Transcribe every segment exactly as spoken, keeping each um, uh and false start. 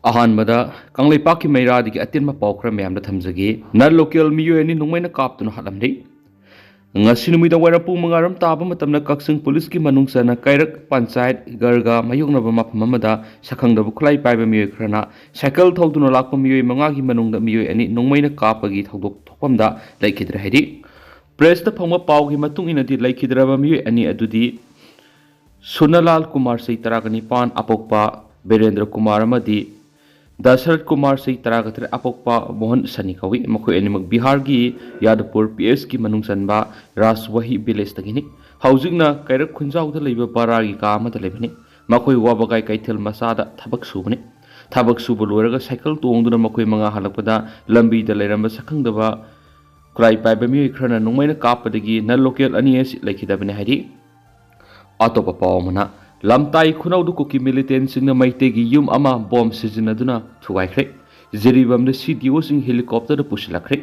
ꯑꯍꯥꯟꯕꯗ ꯀꯪꯂꯩꯄꯥꯛꯀꯤ ꯃꯩꯔꯥꯗꯒꯤ ꯑꯇꯦꯟꯕ ꯄꯥꯎ ꯈꯔ ꯃꯌꯥꯝꯗ ꯊꯝꯖꯒꯦ꯫ ꯅꯟ ꯂꯣꯀꯦꯜ ꯃꯤꯑꯣꯏ ꯑꯅꯤ ꯅꯣꯡꯃꯩꯅ ꯀꯥꯞꯇꯨꯅ ꯍꯥꯠꯂꯝꯂꯦ꯫ ꯉꯁꯤ ꯅꯨꯃꯤꯗꯥꯡ ꯋꯥꯏꯔꯝ ꯄꯨꯡ ꯃꯉꯥ ꯔꯣꯝ ꯇꯥꯕ ꯃꯇꯝꯗ ꯀꯛꯆꯤꯡ ꯄꯨꯂꯤꯁꯀꯤ ꯃꯅꯨꯡ ꯆꯟꯅ ꯀꯩꯔꯛ ꯄꯟꯆꯥꯌꯠ ꯒꯔꯒ ꯃꯥꯌꯣꯛꯅꯕ ꯃꯐꯝ ꯑꯃꯗ ꯁꯛꯈꯪꯗꯕ ꯈꯨꯠꯂꯥꯏ ꯄꯥꯏꯕ ꯃꯤꯑꯣꯏ ꯈꯔꯅ ꯁꯥꯏꯀꯜ ꯊꯧꯗꯨꯅ ꯂꯥꯛꯄ ꯃꯤꯑꯣꯏ ꯃꯉꯥꯒꯤ ꯃꯅꯨꯡꯗ ꯃꯤꯑꯣꯏ ꯑꯅꯤ ꯅꯣꯡꯃꯩꯅ ꯀꯥꯞꯄꯒꯤ ꯊꯧꯗꯣꯛ ꯊꯣꯛꯐꯝꯗ ꯂꯩꯈꯤꯗ꯭ꯔꯦ ꯍꯥꯏꯔꯤ꯫ ꯄ꯭ꯔꯦꯁꯇ ꯐꯪꯕ ꯄꯥꯎꯒꯤ ꯃꯇꯨꯡ ꯏꯟꯅꯗꯤ ꯂꯩꯈꯤꯗ꯭ꯔꯕ ꯃꯤꯑꯣꯏ ꯑꯅꯤ ꯑꯗꯨꯗꯤ ꯁꯨꯅꯂꯥꯜ ꯀꯨꯃꯥꯔ ꯆꯍꯤ ꯇꯔꯥꯒ ꯅꯤꯄꯥꯟ ꯑꯄꯣꯛꯄ ꯕꯤꯔꯦꯟꯗ꯭ꯔ ꯀꯨꯃꯥꯔ ꯑꯃꯗꯤ ꯗꯁꯔꯠ ꯀꯨꯃꯥꯔ ꯆꯍꯤ ꯇꯔꯥꯒ ꯇꯔꯦꯠ ꯑꯄꯣꯛꯄ ꯃꯣꯍꯟ ꯁꯅꯤ ꯀꯧꯏ꯫ ꯃꯈꯣꯏ ꯑꯅꯤꯃꯛ ꯕꯤꯍꯥꯔꯒꯤ ꯌꯥꯗꯕꯄꯨꯔ ꯄꯤ ꯑꯦꯁꯀꯤ ꯃꯅꯨꯡ ꯆꯟꯕ ꯔꯥꯖꯋꯥꯍꯤ ꯚꯤꯂꯦꯖꯇꯒꯤꯅꯤ꯫ ꯍꯧꯖꯤꯛꯅ ꯀꯩꯔꯛ ꯈꯨꯟꯖꯥꯎꯗ ꯂꯩꯕ ꯕꯔꯥꯒꯤ ꯀꯥ ꯑꯃꯗ ꯂꯩꯕꯅꯤ꯫ ꯃꯈꯣꯏ ꯋꯥꯕꯒꯥꯏ ꯀꯩꯊꯦꯜ ꯃꯆꯥꯗ ꯊꯕꯛ ꯁꯨꯕꯅꯤ꯫ ꯊꯕꯛ ꯁꯨꯕ ꯂꯣꯏꯔꯒ ꯁꯥꯏꯀꯜ ꯇꯣꯡꯗꯨꯅ ꯃꯈꯣꯏ ꯃꯉꯥ ꯍꯜꯂꯛꯄꯗ ꯂꯝꯕꯤꯗ ꯂꯩꯔꯝꯕ ꯁꯛꯈꯪꯗꯕ ꯈꯨꯠꯂꯥꯏ ꯄꯥꯏꯕ ꯃꯤꯑꯣꯏ ꯈꯔꯅ ꯅꯣꯡꯃꯩꯅ ꯀꯥꯞꯄꯗꯒꯤ ꯅꯟ ꯂꯣꯀꯦꯜ ꯑꯅꯤ ꯑꯁꯤ ꯂꯩꯈꯤꯗꯕꯅꯤ ꯍꯥꯏꯔꯤ꯫ ꯑꯇꯣꯞꯄ ꯄꯥꯎ ꯑꯃꯅ, ꯂꯝꯇꯥꯏ ꯈꯨꯅꯧꯗ ꯀꯨꯀꯤ ꯃꯤꯂꯤꯇꯦꯟꯁꯤꯡꯅ ꯃꯩꯇꯩꯒꯤ ꯌꯨꯝ ꯑꯃ ꯕꯣꯝ ꯁꯤꯖꯤꯟꯅꯗꯨꯅ ꯊꯨꯒꯥꯏꯈ꯭ꯔꯦ꯫ ꯖꯤꯔꯤꯕꯥꯝꯗ ꯁꯤ ꯗꯤ ꯑꯣꯁꯤꯡ ꯍꯦꯂꯤꯀꯣꯞꯇꯔꯗ ꯄꯨꯁꯤꯜꯂꯛꯈ꯭ꯔꯦ꯫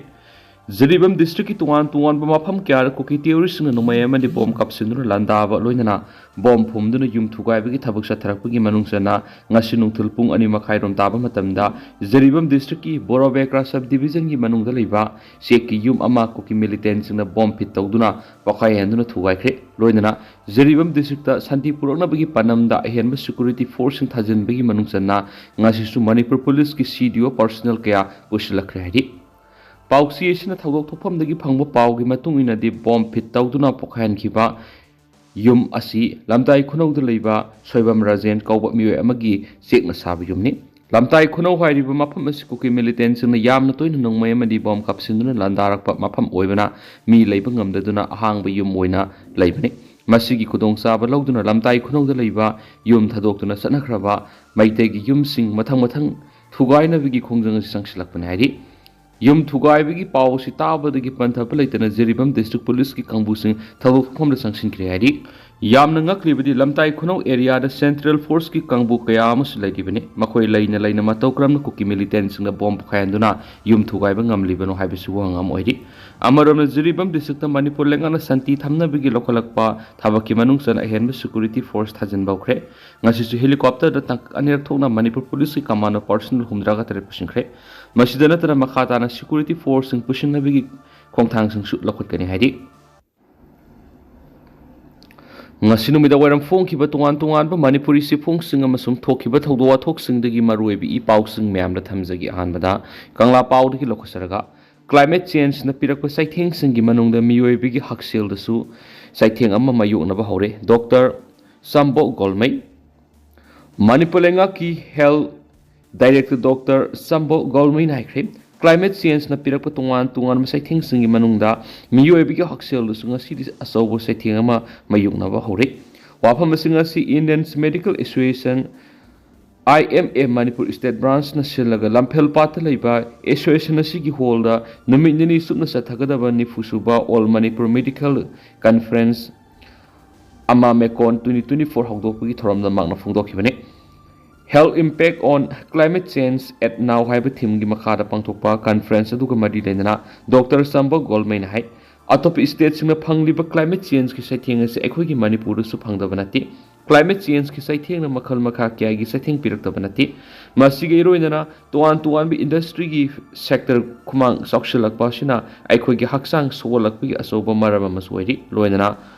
ꯖꯤꯔꯤꯕꯥꯝ ꯗꯤꯁꯇ꯭ꯔꯤꯛꯀꯤ ꯇꯣꯉꯥꯟ ꯇꯣꯉꯥꯟꯕ ꯃꯐꯝ ꯀꯌꯥꯗ ꯀꯨꯀꯤ ꯇꯦꯔꯣꯔꯤꯁꯁꯤꯡꯅ ꯅꯣꯡꯃꯩ ꯑꯃꯗꯤ ꯕꯣꯝ ꯀꯥꯞꯁꯤꯟꯗꯨꯅ ꯂꯥꯟꯗꯥꯕ ꯂꯣꯏꯅꯅ ꯕꯣꯝ ꯐꯨꯝꯗꯨꯅ ꯌꯨꯝ ꯊꯨꯒꯥꯏꯕꯒꯤ ꯊꯕꯛ ꯆꯠꯊꯔꯛꯄꯒꯤ ꯃꯅꯨꯡ ꯆꯟꯅ ꯉꯁꯤ ꯅꯨꯡꯊꯤꯜ ꯄꯨꯡ ꯑꯅꯤ ꯃꯈꯥꯏꯔꯣꯝ ꯇꯥꯕ ꯃꯇꯝꯗ ꯖꯤꯔꯤꯕꯥꯝ ꯗꯤꯁꯇ꯭ꯔꯤꯛꯀꯤ ꯕꯣꯔꯣꯕꯦꯀ꯭ꯔꯥ ꯁꯕ ꯗꯤꯕꯤꯖꯟꯒꯤ ꯃꯅꯨꯡꯗ ꯂꯩꯕ ꯆꯦꯛꯀꯤ ꯌꯨꯝ ꯑꯃ ꯀꯨꯀꯤ ꯃꯤꯂꯤꯇꯦꯟꯁꯤꯡꯅ ꯕꯣꯝ ꯐꯤꯠ ꯇꯧꯗꯨꯅ ꯄꯣꯈꯥꯏꯍꯟꯗꯨꯅ ꯊꯨꯒꯥꯏꯈ꯭ꯔꯦ꯫ ꯂꯣꯏꯅꯅ ꯖꯤꯔꯤꯕꯥꯝ ꯗꯤꯁꯇ꯭ꯔꯤꯛꯇ ꯁꯥꯟꯇꯤ ꯄꯨꯔꯛꯅꯕꯒꯤ ꯄꯥꯟꯗꯝꯗ ꯑꯍꯦꯟꯕ ꯁꯦꯀ꯭ꯌꯨꯔꯤꯇꯤ ꯐꯣꯔꯁꯁꯤꯡ ꯊꯥꯖꯤꯟꯕꯒꯤ ꯃꯅꯨꯡ ꯆꯟꯅ ꯉꯁꯤꯁꯨ ꯃꯅꯤꯄꯨꯔ ꯄꯨꯂꯤꯁꯀꯤ ꯁꯤ ꯗꯤ ꯑꯣ ꯄꯥꯔꯁꯣꯅꯦꯜ ꯀꯌꯥ ꯄꯨꯁꯤꯜꯂꯛꯈ꯭ꯔꯦ ꯍꯥꯏꯔꯤ꯫ ꯄꯥꯎꯆꯦ ꯑꯁꯤꯅ ꯊꯧꯗꯣꯛ ꯊꯣꯛꯐꯝꯗꯒꯤ ꯐꯪꯕ ꯄꯥꯎꯒꯤ ꯃꯇꯨꯡ ꯏꯟꯅꯗꯤ ꯕꯣꯝ ꯐꯤꯠ ꯇꯧꯗꯨꯅ ꯄꯣꯈꯥꯏꯍꯟꯈꯤꯕ ꯌꯨꯝ ꯑꯁꯤ ꯂꯝꯇꯥꯏ ꯈꯨꯅꯧꯗ ꯂꯩꯕ ꯁꯣꯏꯕꯝ ꯔꯥꯖꯦꯟ ꯀꯧꯕ ꯃꯤꯑꯣꯏ ꯑꯃꯒꯤ ꯆꯦꯛꯅ ꯁꯥꯕ ꯌꯨꯝꯅꯤ꯫ ꯂꯝꯇꯥꯏ ꯈꯨꯅꯧ ꯍꯥꯏꯔꯤꯕ ꯃꯐꯝ ꯑꯁꯤ ꯀꯨꯀꯤ ꯃꯤꯂꯤꯇꯦꯟꯁꯤꯡꯅ ꯌꯥꯝꯅ ꯇꯣꯏꯅ ꯅꯣꯡꯃꯩ ꯑꯃꯗꯤ ꯕꯣꯝ ꯀꯥꯞꯁꯤꯟꯗꯨꯅ ꯂꯥꯟꯗꯥꯔꯛꯄ ꯃꯐꯝ ꯑꯣꯏꯕꯅ ꯃꯤ ꯂꯩꯕ ꯉꯝꯗꯗꯨꯅ ꯑꯍꯥꯡꯕ ꯌꯨꯝ ꯑꯣꯏꯅ ꯂꯩꯕꯅꯤ꯫ ꯃꯁꯤꯒꯤ ꯈꯨꯗꯣꯡꯆꯥꯕ ꯂꯧꯗꯨꯅ ꯂꯝꯇꯥꯏ ꯈꯨꯅꯧꯗ ꯂꯩꯕ ꯌꯨꯝ ꯊꯥꯗꯣꯛꯇꯨꯅ ꯆꯠꯅꯈ꯭ꯔꯕ ꯃꯩꯇꯩꯒꯤ ꯌꯨꯝꯁꯤꯡ ꯃꯊꯪ ꯃꯊꯪ ꯊꯨꯒꯥꯏꯅꯕꯒꯤ ꯈꯣꯡꯖꯪ ꯑꯁꯤ ꯆꯪꯁꯤꯜꯂꯛꯄꯅꯤ ꯍꯥꯏꯔꯤ꯫ ꯌꯨꯝ ꯊꯨꯒꯥꯏꯕꯒꯤ ꯄꯥꯎ ꯑꯁꯤ ꯇꯥꯕꯗꯒꯤ ꯄꯟꯊꯕ ꯂꯩꯇꯅ ꯖꯤꯔꯤꯕꯥꯝ ꯗꯤꯁꯇ꯭ꯔꯤꯛ ꯄꯨꯂꯤꯁꯀꯤ ꯀꯥꯡꯕꯨꯁꯤꯡ ꯊꯧꯗꯣꯛ ꯊꯣꯛꯐꯝꯗ ꯆꯪꯁꯤꯟꯈ꯭ꯔꯦ ꯍꯥꯏꯔꯤ꯫ ꯌꯥꯝꯅ ꯉꯛꯂꯤꯕꯗꯤ ꯂꯝꯇꯥꯏ ꯈꯨꯅꯧ ꯑꯦꯔꯤꯌꯥꯗ ꯁꯦꯟꯇ꯭ꯔꯦꯜ ꯐꯣꯔꯁꯀꯤ ꯀꯥꯡꯕꯨ ꯀꯌꯥ ꯑꯃꯁꯨ ꯂꯩꯔꯤꯕꯅꯤ꯫ ꯃꯈꯣꯏ ꯂꯩꯅ ꯂꯩꯅ ꯃꯇꯧ ꯀꯔꯝꯅ ꯀꯨꯀꯤ ꯃꯤꯂꯤꯇꯦꯟꯁꯤꯡꯅ ꯕꯣꯝ ꯄꯣꯈꯥꯏꯍꯟꯗꯨꯅ ꯌꯨꯝ ꯊꯨꯒꯥꯏꯕ ꯉꯝꯂꯤꯕꯅꯣ ꯍꯥꯏꯕꯁꯤꯕꯨ ꯍꯪꯒꯥꯝ ꯑꯣꯏꯔꯤ꯫ ꯑꯃꯔꯣꯝꯗ ꯖꯤꯔꯤꯕꯥꯝ ꯗꯤꯁꯇ꯭ꯔꯤꯛꯇ ꯃꯅꯤꯄꯨꯔ ꯂꯩꯉꯥꯛꯅ ꯁꯥꯟꯇꯤ ꯊꯝꯅꯕꯒꯤ ꯂꯧꯈꯠꯂꯛꯄ ꯊꯕꯛꯀꯤ ꯃꯅꯨꯡ ꯆꯟꯅ ꯑꯍꯦꯟꯕ ꯁꯦꯀ꯭ꯌꯨꯔꯤꯇꯤ ꯐꯣꯔꯁ ꯊꯥꯖꯤꯟꯕ ꯍꯧꯈ꯭ꯔꯦ꯫ ꯉꯁꯤꯁꯨ ꯍꯦꯂꯤꯀꯣꯞꯇꯔꯗ ꯇꯥꯡꯀꯛ ꯑꯅꯤꯔꯛ ꯊꯣꯛꯅ ꯃꯅꯤꯄꯨꯔ ꯄꯨꯂꯤꯁꯀꯤ ꯀꯃꯥꯟꯗꯣ ꯄꯥꯔꯁꯣꯅꯦꯜ ꯍꯨꯝꯗ꯭ꯔꯥꯒ ꯇꯔꯦꯠ ꯄꯨꯁꯤꯟꯈ꯭ꯔꯦ꯫ ꯃꯁꯤꯗ ꯅꯠꯇꯅ ꯃꯈꯥ ꯇꯥꯅ ꯁꯦꯀ꯭ꯌꯨꯔꯤꯇꯤ ꯐꯣꯔꯁꯁꯤꯡ ꯄꯨꯁꯤꯟꯅꯕꯒꯤ ꯈꯣꯡꯊꯥꯡꯁꯤꯡꯁꯨ ꯂꯧꯈꯠꯀꯅꯤ ꯍꯥꯏꯔꯤ꯫ ꯉꯁꯤ ꯅꯨꯃꯤꯗꯥꯡ ꯋꯥꯏꯔꯝ ꯐꯣꯡꯈꯤꯕ ꯇꯣꯉꯥꯟ ꯇꯣꯉꯥꯟꯕ ꯃꯅꯤꯄꯨꯔꯤ ꯆꯦꯐꯣꯡꯁꯤꯡ ꯑꯃꯁꯨꯡ ꯊꯣꯛꯈꯤꯕ ꯊꯧꯗꯣꯛ ꯋꯥꯊꯣꯛꯁꯤꯡꯗꯒꯤ ꯃꯔꯨꯑꯣꯏꯕ ꯏ ꯄꯥꯎꯁꯤꯡ ꯃꯌꯥꯝꯗ ꯊꯝꯖꯒꯦ꯫ ꯑꯍꯥꯟꯕꯗ ꯀꯪꯂꯥ ꯄꯥꯎꯗꯒꯤ ꯂꯧꯈꯠꯆꯔꯒ, ꯀ꯭ꯂꯥꯏꯃꯦꯠ ꯆꯦꯟꯖꯅ ꯄꯤꯔꯛꯄ ꯆꯩꯊꯦꯡꯁꯤꯡꯒꯤ ꯃꯅꯨꯡꯗ ꯃꯤꯑꯣꯏꯕꯒꯤ ꯍꯛꯁꯦꯜꯗꯁꯨ ꯆꯩꯊꯦꯡ ꯑꯃ ꯃꯥꯌꯣꯛꯅꯕ ꯍꯧꯔꯦ꯫ ꯗꯣꯛꯇꯔ ꯁꯝꯕꯣ ꯒꯣꯜꯃꯩ꯫ ꯃꯅꯤꯄꯨꯔ ꯂꯩꯉꯥꯛꯀꯤ ꯍꯦꯜꯊ ꯗꯥꯏꯔꯦꯛꯇꯔ ꯗꯣꯛꯇꯔ ꯁꯝꯕꯣ ꯒꯣꯜꯃꯩꯅ ꯍꯥꯏꯈ꯭ꯔꯦ, ꯀ꯭ꯂꯥꯏꯃꯦꯠ ꯆꯦꯟꯖꯅ ꯄꯤꯔꯛꯄ ꯇꯣꯉꯥꯟ ꯇꯣꯉꯥꯟꯕ ꯆꯩꯊꯦꯡꯁꯤꯡꯒꯤ ꯃꯅꯨꯡꯗ ꯃꯤꯑꯣꯏꯕꯒꯤ ꯍꯛꯁꯦꯜꯗꯁꯨ ꯉꯁꯤꯗꯤ ꯑꯆꯧꯕ ꯆꯩꯊꯦꯡ ꯑꯃ ꯃꯥꯌꯣꯛꯅꯕ ꯍꯧꯔꯦ꯫ ꯋꯥꯐꯝ ꯑꯁꯤ ꯉꯁꯤ Indian medical association, I M A, Manipur state ꯕ꯭ꯔꯥꯟꯁꯅ ꯁꯤꯜꯂꯒ ꯂꯝꯐꯦꯜ ꯄꯥꯠꯇ ꯂꯩꯕ ꯑꯦꯁꯣꯁꯤꯌꯦꯁꯟ ꯑꯁꯤꯒꯤ ꯍꯣꯜꯗ ꯅꯨꯃꯤꯠ ꯅꯤꯅꯤ ꯆꯨꯞꯅ ꯆꯠꯊꯒꯗꯕ ꯅꯤꯐꯨ ꯁꯨꯕ ꯑꯣꯜ ꯃꯅꯤꯄꯨꯔ ꯃꯦꯗꯤꯀꯦꯜ ꯀꯟꯐꯔꯦꯟꯁ ꯑꯃꯥꯃꯦꯀꯣꯟ twenty twenty-four ꯍꯧꯗꯣꯛꯄꯒꯤ ꯊꯧꯔꯝꯗ ꯃꯥꯡꯅ ꯐꯣꯡꯗꯣꯛꯈꯤꯕꯅꯤ꯫ Health Impact on Climate Change at Now ꯍꯥꯏꯕ ꯊꯤꯝꯒꯤ ꯃꯈꯥꯗ ꯄꯥꯡꯊꯣꯛꯄ ꯀꯟꯐꯔꯦꯟꯁ ꯑꯗꯨꯒ ꯃꯔꯤ ꯂꯩꯅꯅ ꯗꯣꯛꯇꯔ ꯁꯝꯕꯣ ꯒꯣꯜꯃꯩꯅ ꯍꯥꯏ, ꯑꯇꯣꯞꯄ ꯁ꯭ꯇꯦꯠꯁꯤꯡꯅ ꯐꯪꯂꯤꯕ ꯀ꯭ꯂꯥꯏꯃꯦꯠ ꯆꯦꯟꯖꯀꯤ ꯆꯩꯊꯦꯡ ꯑꯁꯤ ꯑꯩꯈꯣꯏꯒꯤ ꯃꯅꯤꯄꯨꯔꯗꯁꯨ ꯐꯪꯗꯕ ꯅꯠꯇꯦ꯫ ꯀ꯭ꯂꯥꯏꯃꯦꯠ ꯆꯦꯟꯖꯀꯤ ꯆꯩꯊꯦꯡꯅ ꯃꯈꯜ ꯃꯈꯥ ꯀꯌꯥꯒꯤ ꯆꯩꯊꯦꯡ ꯄꯤꯔꯛꯇꯕ ꯅꯠꯇꯦ꯫ ꯃꯁꯤꯒ ꯏꯔꯣꯏꯅꯅ ꯇꯣꯉꯥꯟ ꯇꯣꯉꯥꯟꯕ ꯏꯟꯗꯁꯇ꯭ꯔꯤꯒꯤ ꯁꯦꯛꯇꯔ ꯈꯨꯃꯥꯡ ꯆꯥꯎꯁꯤꯜꯂꯛꯄ ꯑꯁꯤꯅ ꯑꯩꯈꯣꯏꯒꯤ ꯍꯛꯆꯥꯡ ꯁꯣꯛꯍꯜꯂꯛꯄꯒꯤ ꯑꯆꯧꯕ ꯃꯔꯝ ꯑꯃꯁꯨ ꯑꯣꯏꯔꯤ꯫ ꯂꯣꯏꯅꯅ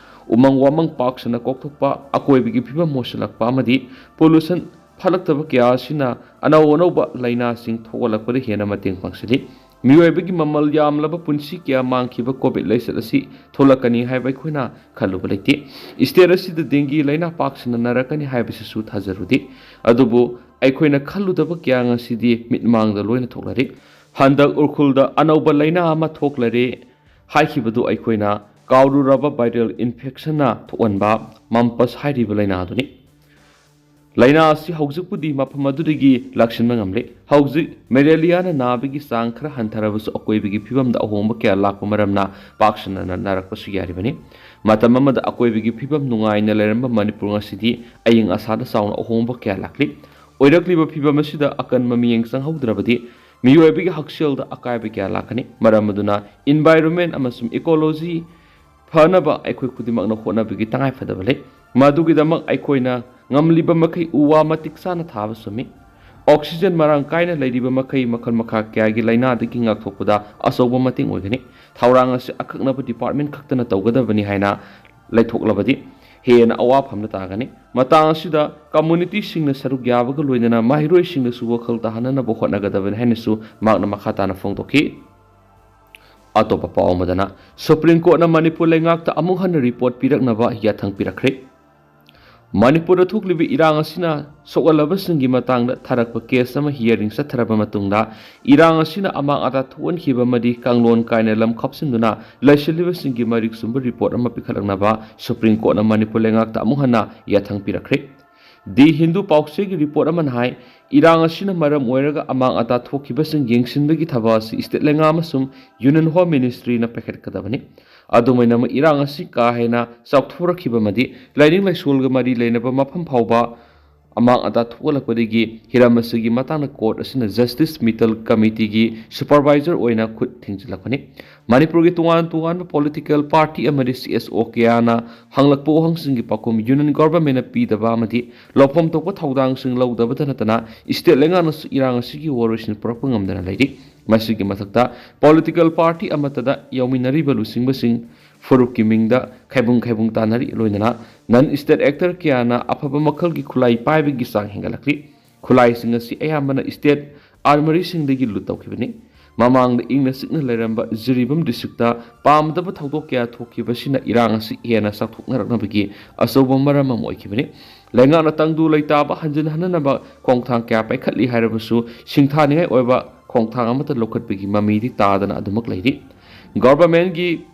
ꯎꯃꯪ ꯋꯥꯃꯪ ꯄꯥꯛ ꯁꯟꯅ ꯀꯣꯛꯊꯣꯛꯄ, ꯑꯀꯣꯏꯕꯒꯤ ꯐꯤꯕꯝ ꯃꯣꯠꯁꯤꯜꯂꯛꯄ ꯑꯃꯗꯤ ꯄꯣꯂꯨꯁꯟ ꯐꯠꯂꯛꯇꯕ ꯀꯌꯥ ꯑꯁꯤꯅ ꯑꯅꯧ ꯑꯅꯧꯕ ꯂꯥꯏꯅꯥꯁꯤꯡ ꯊꯣꯛꯍꯜꯂꯛꯄꯗ ꯍꯦꯟꯅ ꯃꯇꯦꯡ ꯄꯥꯡꯁꯤꯜꯂꯤ꯫ ꯃꯤꯑꯣꯏꯕꯒꯤ ꯃꯃꯜ ꯌꯥꯝꯂꯕ ꯄꯨꯟꯁꯤ ꯀꯌꯥ ꯃꯥꯡꯈꯤꯕ ꯀꯣꯚꯤꯗ ꯂꯥꯏꯆꯠ ꯑꯁꯤ ꯊꯣꯛꯂꯛꯀꯅꯤ ꯍꯥꯏꯕ ꯑꯩꯈꯣꯏꯅ ꯈꯜꯂꯨꯕ ꯂꯩꯇꯦ꯫ ꯁ꯭ꯇꯦꯠ ꯑꯁꯤꯗ ꯗꯦꯡꯒꯤ ꯂꯥꯏꯅꯥ ꯄꯥꯛ ꯁꯟꯅ ꯅꯥꯔꯛꯀꯅꯤ ꯍꯥꯏꯕꯁꯤꯁꯨ ꯊꯥꯖꯔꯨꯗꯦ꯫ ꯑꯗꯨꯕꯨ ꯑꯩꯈꯣꯏꯅ ꯈꯜꯂꯨꯗꯕ ꯀꯌꯥ ꯉꯁꯤꯗꯤ ꯃꯤꯠꯃꯥꯡꯗ ꯂꯣꯏꯅ ꯊꯣꯛꯂꯔꯤ꯫ ꯍꯟꯗꯛ ꯎꯈ꯭ꯔꯨꯜꯗ ꯑꯅꯧꯕ ꯂꯥꯏꯅꯥ ꯑꯃ ꯊꯣꯛꯂꯔꯦ ꯍꯥꯏꯈꯤꯕꯗꯨ ꯑꯩꯈꯣꯏꯅ ꯀꯥꯎꯔꯨꯔꯕ ꯚꯥꯏꯔꯦꯜ ꯏꯟꯐꯦꯛꯁꯟꯅ ꯊꯣꯛꯍꯟꯕ ꯃꯝꯄꯁ ꯍꯥꯏꯔꯤꯕ ꯂꯥꯏꯅꯥ ꯑꯗꯨꯅꯤ꯫ ꯂꯥꯏꯅꯥ ꯑꯁꯤ ꯍꯧꯖꯤꯛꯄꯨꯗꯤ ꯃꯐꯝ ꯑꯗꯨꯗꯒꯤ ꯂꯥꯛꯁꯤꯟꯕ ꯉꯝꯂꯦ꯫ ꯍꯧꯖꯤꯛ ꯃꯦꯂꯦꯔꯤꯌꯥꯅ ꯅꯥꯕꯒꯤ ꯆꯥꯡ ꯈꯔ ꯍꯟꯊꯔꯕꯁꯨ ꯑꯀꯣꯏꯕꯒꯤ ꯐꯤꯕꯝꯗ ꯑꯍꯣꯡꯕ ꯀꯌꯥ ꯂꯥꯛꯄ ꯃꯔꯝꯅ ꯄꯥꯛ ꯁꯟꯅ ꯅꯥꯔꯛꯄꯁꯨ ꯌꯥꯔꯤꯕꯅꯤ꯫ ꯃꯇꯝ ꯑꯃꯗ ꯑꯀꯣꯏꯕꯒꯤ ꯐꯤꯕꯝ ꯅꯨꯡꯉꯥꯏꯅ ꯂꯩꯔꯝꯕ ꯃꯅꯤꯄꯨꯔ ꯉꯁꯤꯗꯤ ꯑꯏꯪ ꯑꯁꯥꯗ ꯆꯥꯎꯅ ꯑꯍꯣꯡꯕ ꯀꯌꯥ ꯂꯥꯛꯂꯤ꯫ ꯑꯣꯏꯔꯛꯂꯤꯕ ꯐꯤꯕꯝ ꯑꯁꯤꯗ ꯑꯀꯟꯕ ꯃꯤꯠꯌꯦꯡ ꯆꯪꯍꯧꯗ꯭ꯔꯕꯗꯤ ꯃꯤꯑꯣꯏꯕꯒꯤ ꯍꯛꯁꯦꯜꯗ ꯑꯀꯥꯏꯕ ꯀꯌꯥ ꯂꯥꯛꯀꯅꯤ꯫ ꯃꯔꯝ ꯑꯗꯨꯅ environment ꯑꯃꯁꯨꯡ ecology ꯐꯅꯕ ꯑꯩꯈꯣꯏ ꯈꯨꯗꯤꯡꯃꯛꯅ ꯍꯣꯠꯅꯕꯒꯤ ꯇꯉꯥꯏꯐꯗꯕ ꯂꯩ꯫ ꯃꯗꯨꯒꯤꯗꯃꯛ ꯑꯩꯈꯣꯏꯅ ꯉꯝꯂꯤꯕ ꯃꯈꯩ ꯎ ꯋꯥ ꯃꯇꯤꯛ ꯆꯥꯅ ꯊꯥꯕ ꯆꯨꯝꯃꯤ꯫ Oxygen ꯃꯔꯥꯡ ꯀꯥꯏꯅ ꯂꯩꯔꯤꯕ ꯃꯈꯩ ꯃꯈꯜ ꯃꯈꯥ ꯀꯌꯥꯒꯤ ꯂꯥꯏꯅꯥꯗꯒꯤ ꯉꯥꯛꯊꯣꯛꯄꯗ ꯑꯆꯧꯕ ꯃꯇꯦꯡ ꯑꯣꯏꯒꯅꯤ꯫ ꯊꯧꯔꯥꯡ ꯑꯁꯤ ꯑꯀꯛꯅꯕ department ꯈꯛꯇꯅ ꯇꯧꯒꯗꯕꯅꯤ ꯍꯥꯏꯅ ꯂꯩꯊꯣꯛꯂꯕꯗꯤ ꯍꯦꯟꯅ ꯑꯋꯥꯐꯝꯗ ꯇꯥꯒꯅꯤ꯫ ꯃꯇꯥꯡ ꯑꯁꯤꯗ communityꯁꯤꯡꯅ ꯁꯔꯨꯛ ꯌꯥꯕꯒ ꯂꯣꯏꯅꯅ ꯃꯍꯩꯔꯣꯏꯁꯤꯡꯅꯁꯨ ꯋꯥꯈꯜ ꯇꯥꯍꯟꯅꯅꯕ ꯍꯣꯠꯅꯒꯗꯕꯅꯤ ꯍꯥꯏꯅꯁꯨ ꯃꯍꯥꯛꯅ ꯃꯈꯥ ꯇꯥꯅ ꯐꯣꯡꯗꯣꯛꯈꯤ꯫ ꯑꯇꯣꯞꯄ ꯄꯥꯎ ꯑꯃꯗꯅ, Supreme Courtꯅ ꯃꯅꯤꯄꯨꯔ ꯂꯩꯉꯥꯛꯇ ꯑꯃꯨꯛ ꯍꯟꯅ report ꯄꯤꯔꯛꯅꯕ ꯌꯥꯊꯪ ꯄꯤꯔꯛꯈ꯭ꯔꯦ꯫ ꯃꯅꯤꯄꯨꯔꯗ ꯊꯣꯛꯂꯤꯕ ꯏꯔꯥꯡ ꯑꯁꯤꯅ ꯁꯣꯛꯍꯜꯂꯕꯁꯤꯡꯒꯤ ꯃꯇꯥꯡꯗ ꯊꯥꯔꯛꯄ case ꯑꯃ hearing ꯆꯠꯊꯔꯕ ꯃꯇꯨꯡꯗ, ꯏꯔꯥꯡ ꯑꯁꯤꯅ ꯑꯃꯥꯡ ꯑꯇꯥ ꯊꯣꯛꯍꯟꯈꯤꯕ ꯑꯃꯗꯤ ꯀꯥꯡꯂꯣꯟ ꯀꯥꯏꯅ ꯂꯝ ꯈꯥꯞꯆꯤꯟꯗꯨꯅ ꯂꯩꯁꯤꯜꯂꯤꯕꯁꯤꯡꯒꯤ ꯃꯔꯤꯛ ꯆꯨꯝꯕ report ꯑꯃ ꯄꯤꯈꯠꯂꯛꯅꯕ Supreme Courtꯅ ꯃꯅꯤꯄꯨꯔ ꯂꯩꯉꯥꯛꯇ ꯑꯃꯨꯛ ꯍꯟꯅ ꯌꯥꯊꯪ ꯄꯤꯔꯛꯈ꯭ꯔꯦ꯫ The Hindu ꯄꯥꯎꯆꯦꯒꯤ report ꯑꯃꯅ ꯍꯥꯏ, ꯏꯔꯥꯡ ꯑꯁꯤꯅ ꯃꯔꯝ ꯑꯣꯏꯔꯒ ꯑꯃꯥꯡ ꯑꯇꯥ ꯊꯣꯛꯈꯤꯕꯁꯤꯡ ꯌꯦꯡꯁꯤꯟꯕꯒꯤ ꯊꯕꯛ ꯑꯁꯤ state ꯂꯩꯉꯥꯛ ꯑꯃꯁꯨꯡ Union Home Ministryꯅ ꯄꯥꯏꯈꯠꯀꯗꯕꯅꯤ꯫ ꯑꯗꯨꯝ ꯑꯣꯏꯅꯃꯛ, ꯏꯔꯥꯡ ꯑꯁꯤ ꯀꯥ ꯍꯦꯟꯅ ꯆꯥꯎꯊꯣꯔꯛꯈꯤꯕ ꯑꯃꯗꯤ ꯂꯥꯏꯅꯤꯡ ꯂꯥꯏꯁꯣꯜꯒ ꯃꯔꯤ ꯂꯩꯅꯕ ꯃꯐꯝ ꯐꯥꯎꯕ ꯑꯃꯥꯡ ꯑꯇꯥ ꯊꯣꯛꯍꯜꯂꯛꯄꯗꯒꯤ ꯍꯤꯔꯝ ꯑꯁꯤꯒꯤ ꯃꯇꯥꯡꯗ court ꯑꯁꯤꯅ Justice Mittal Committeeꯒꯤ supervisor ꯑꯣꯏꯅ ꯈꯨꯠ ꯊꯤꯡꯖꯤꯜꯂꯛꯄꯅꯤ꯫ ꯃꯅꯤꯄꯨꯔꯒꯤ ꯇꯣꯉꯥꯟ ꯇꯣꯉꯥꯟꯕ political party ꯑꯃꯗꯤ C S O ꯀꯌꯥꯅ ꯍꯪꯂꯛꯄ ꯋꯥꯍꯪꯁꯤꯡꯒꯤ ꯄꯥꯎꯈꯨꯝ Union Governmentꯅ ꯄꯤꯗꯕ ꯑꯃꯗꯤ ꯂꯧꯐꯝ ꯊꯣꯛꯄ ꯊꯧꯗꯥꯡꯁꯤꯡ ꯂꯧꯗꯕꯇ ꯅꯠꯇꯅ, state ꯂꯩꯉꯥꯛꯅꯁꯨ ꯏꯔꯥꯡ ꯑꯁꯤꯒꯤ ꯋꯥꯔꯣꯏꯁꯤꯟ ꯄꯨꯔꯛꯄ ꯉꯝꯗꯅ ꯂꯩꯔꯤ꯫ ꯃꯁꯤꯒꯤ ꯃꯊꯛꯇ, political party ꯑꯃꯠꯇꯗ ꯌꯥꯎꯃꯤꯟꯅꯔꯤꯕ ꯂꯨꯆꯤꯡꯕꯁꯤꯡ ꯐꯨꯔꯨꯞꯀꯤ ꯃꯤꯡꯗ ꯈꯥꯏꯕꯨꯡ ꯈꯥꯏꯕꯨꯡ ꯇꯥꯟꯅꯔꯤ, ꯂꯣꯏꯅꯅ non state actor ꯀꯌꯥꯅ ꯑꯐꯕ ꯃꯈꯜꯒꯤ ꯈꯨꯠꯂꯥꯏ ꯄꯥꯏꯕꯒꯤ ꯆꯥꯡ ꯍꯦꯟꯒꯠꯂꯛꯂꯤ꯫ ꯈꯨꯠꯂꯥꯏꯁꯤꯡ ꯑꯁꯤ ꯑꯌꯥꯝꯕꯅ state armouryꯁꯤꯡꯗꯒꯤ loot ꯇꯧꯈꯤꯕꯅꯤ꯫ ꯃꯃꯥꯡꯗ ꯏꯪꯅ ꯆꯤꯛꯅ ꯂꯩꯔꯝꯕ ꯖꯤꯔꯤꯕꯥꯝ districtꯇ ꯄꯥꯝꯗꯕ ꯊꯧꯗꯣꯛ ꯀꯌꯥ ꯊꯣꯛꯈꯤꯕꯁꯤꯅ ꯏꯔꯥꯡ ꯑꯁꯤ ꯍꯦꯟꯅ ꯆꯥꯎꯊꯣꯛꯅꯔꯛꯅꯕꯒꯤ ꯑꯆꯧꯕ ꯃꯔꯝ ꯑꯃ ꯑꯣꯏꯈꯤꯕꯅꯤ꯫ ꯂꯩꯉꯥꯛꯅ ꯇꯪꯗꯨ ꯂꯩꯇꯥꯕ ꯍꯟꯖꯤꯟꯍꯟꯅꯅꯕ ꯈꯣꯡꯊꯥꯡ ꯀꯌꯥ ꯄꯥꯏꯈꯠꯂꯤ ꯍꯥꯏꯔꯕꯁꯨ, ꯁꯤꯡꯊꯥꯅꯤꯡꯉꯥꯏ ꯑꯣꯏꯕ ꯈꯣꯡꯊꯥꯡ ꯑꯃꯠꯇ ꯂꯧꯈꯠꯄꯒꯤ ꯃꯃꯤꯗꯤ ꯇꯥꯗꯅ ꯑꯗꯨꯃꯛ ꯂꯩꯔꯤ꯫ Governmentꯀꯤ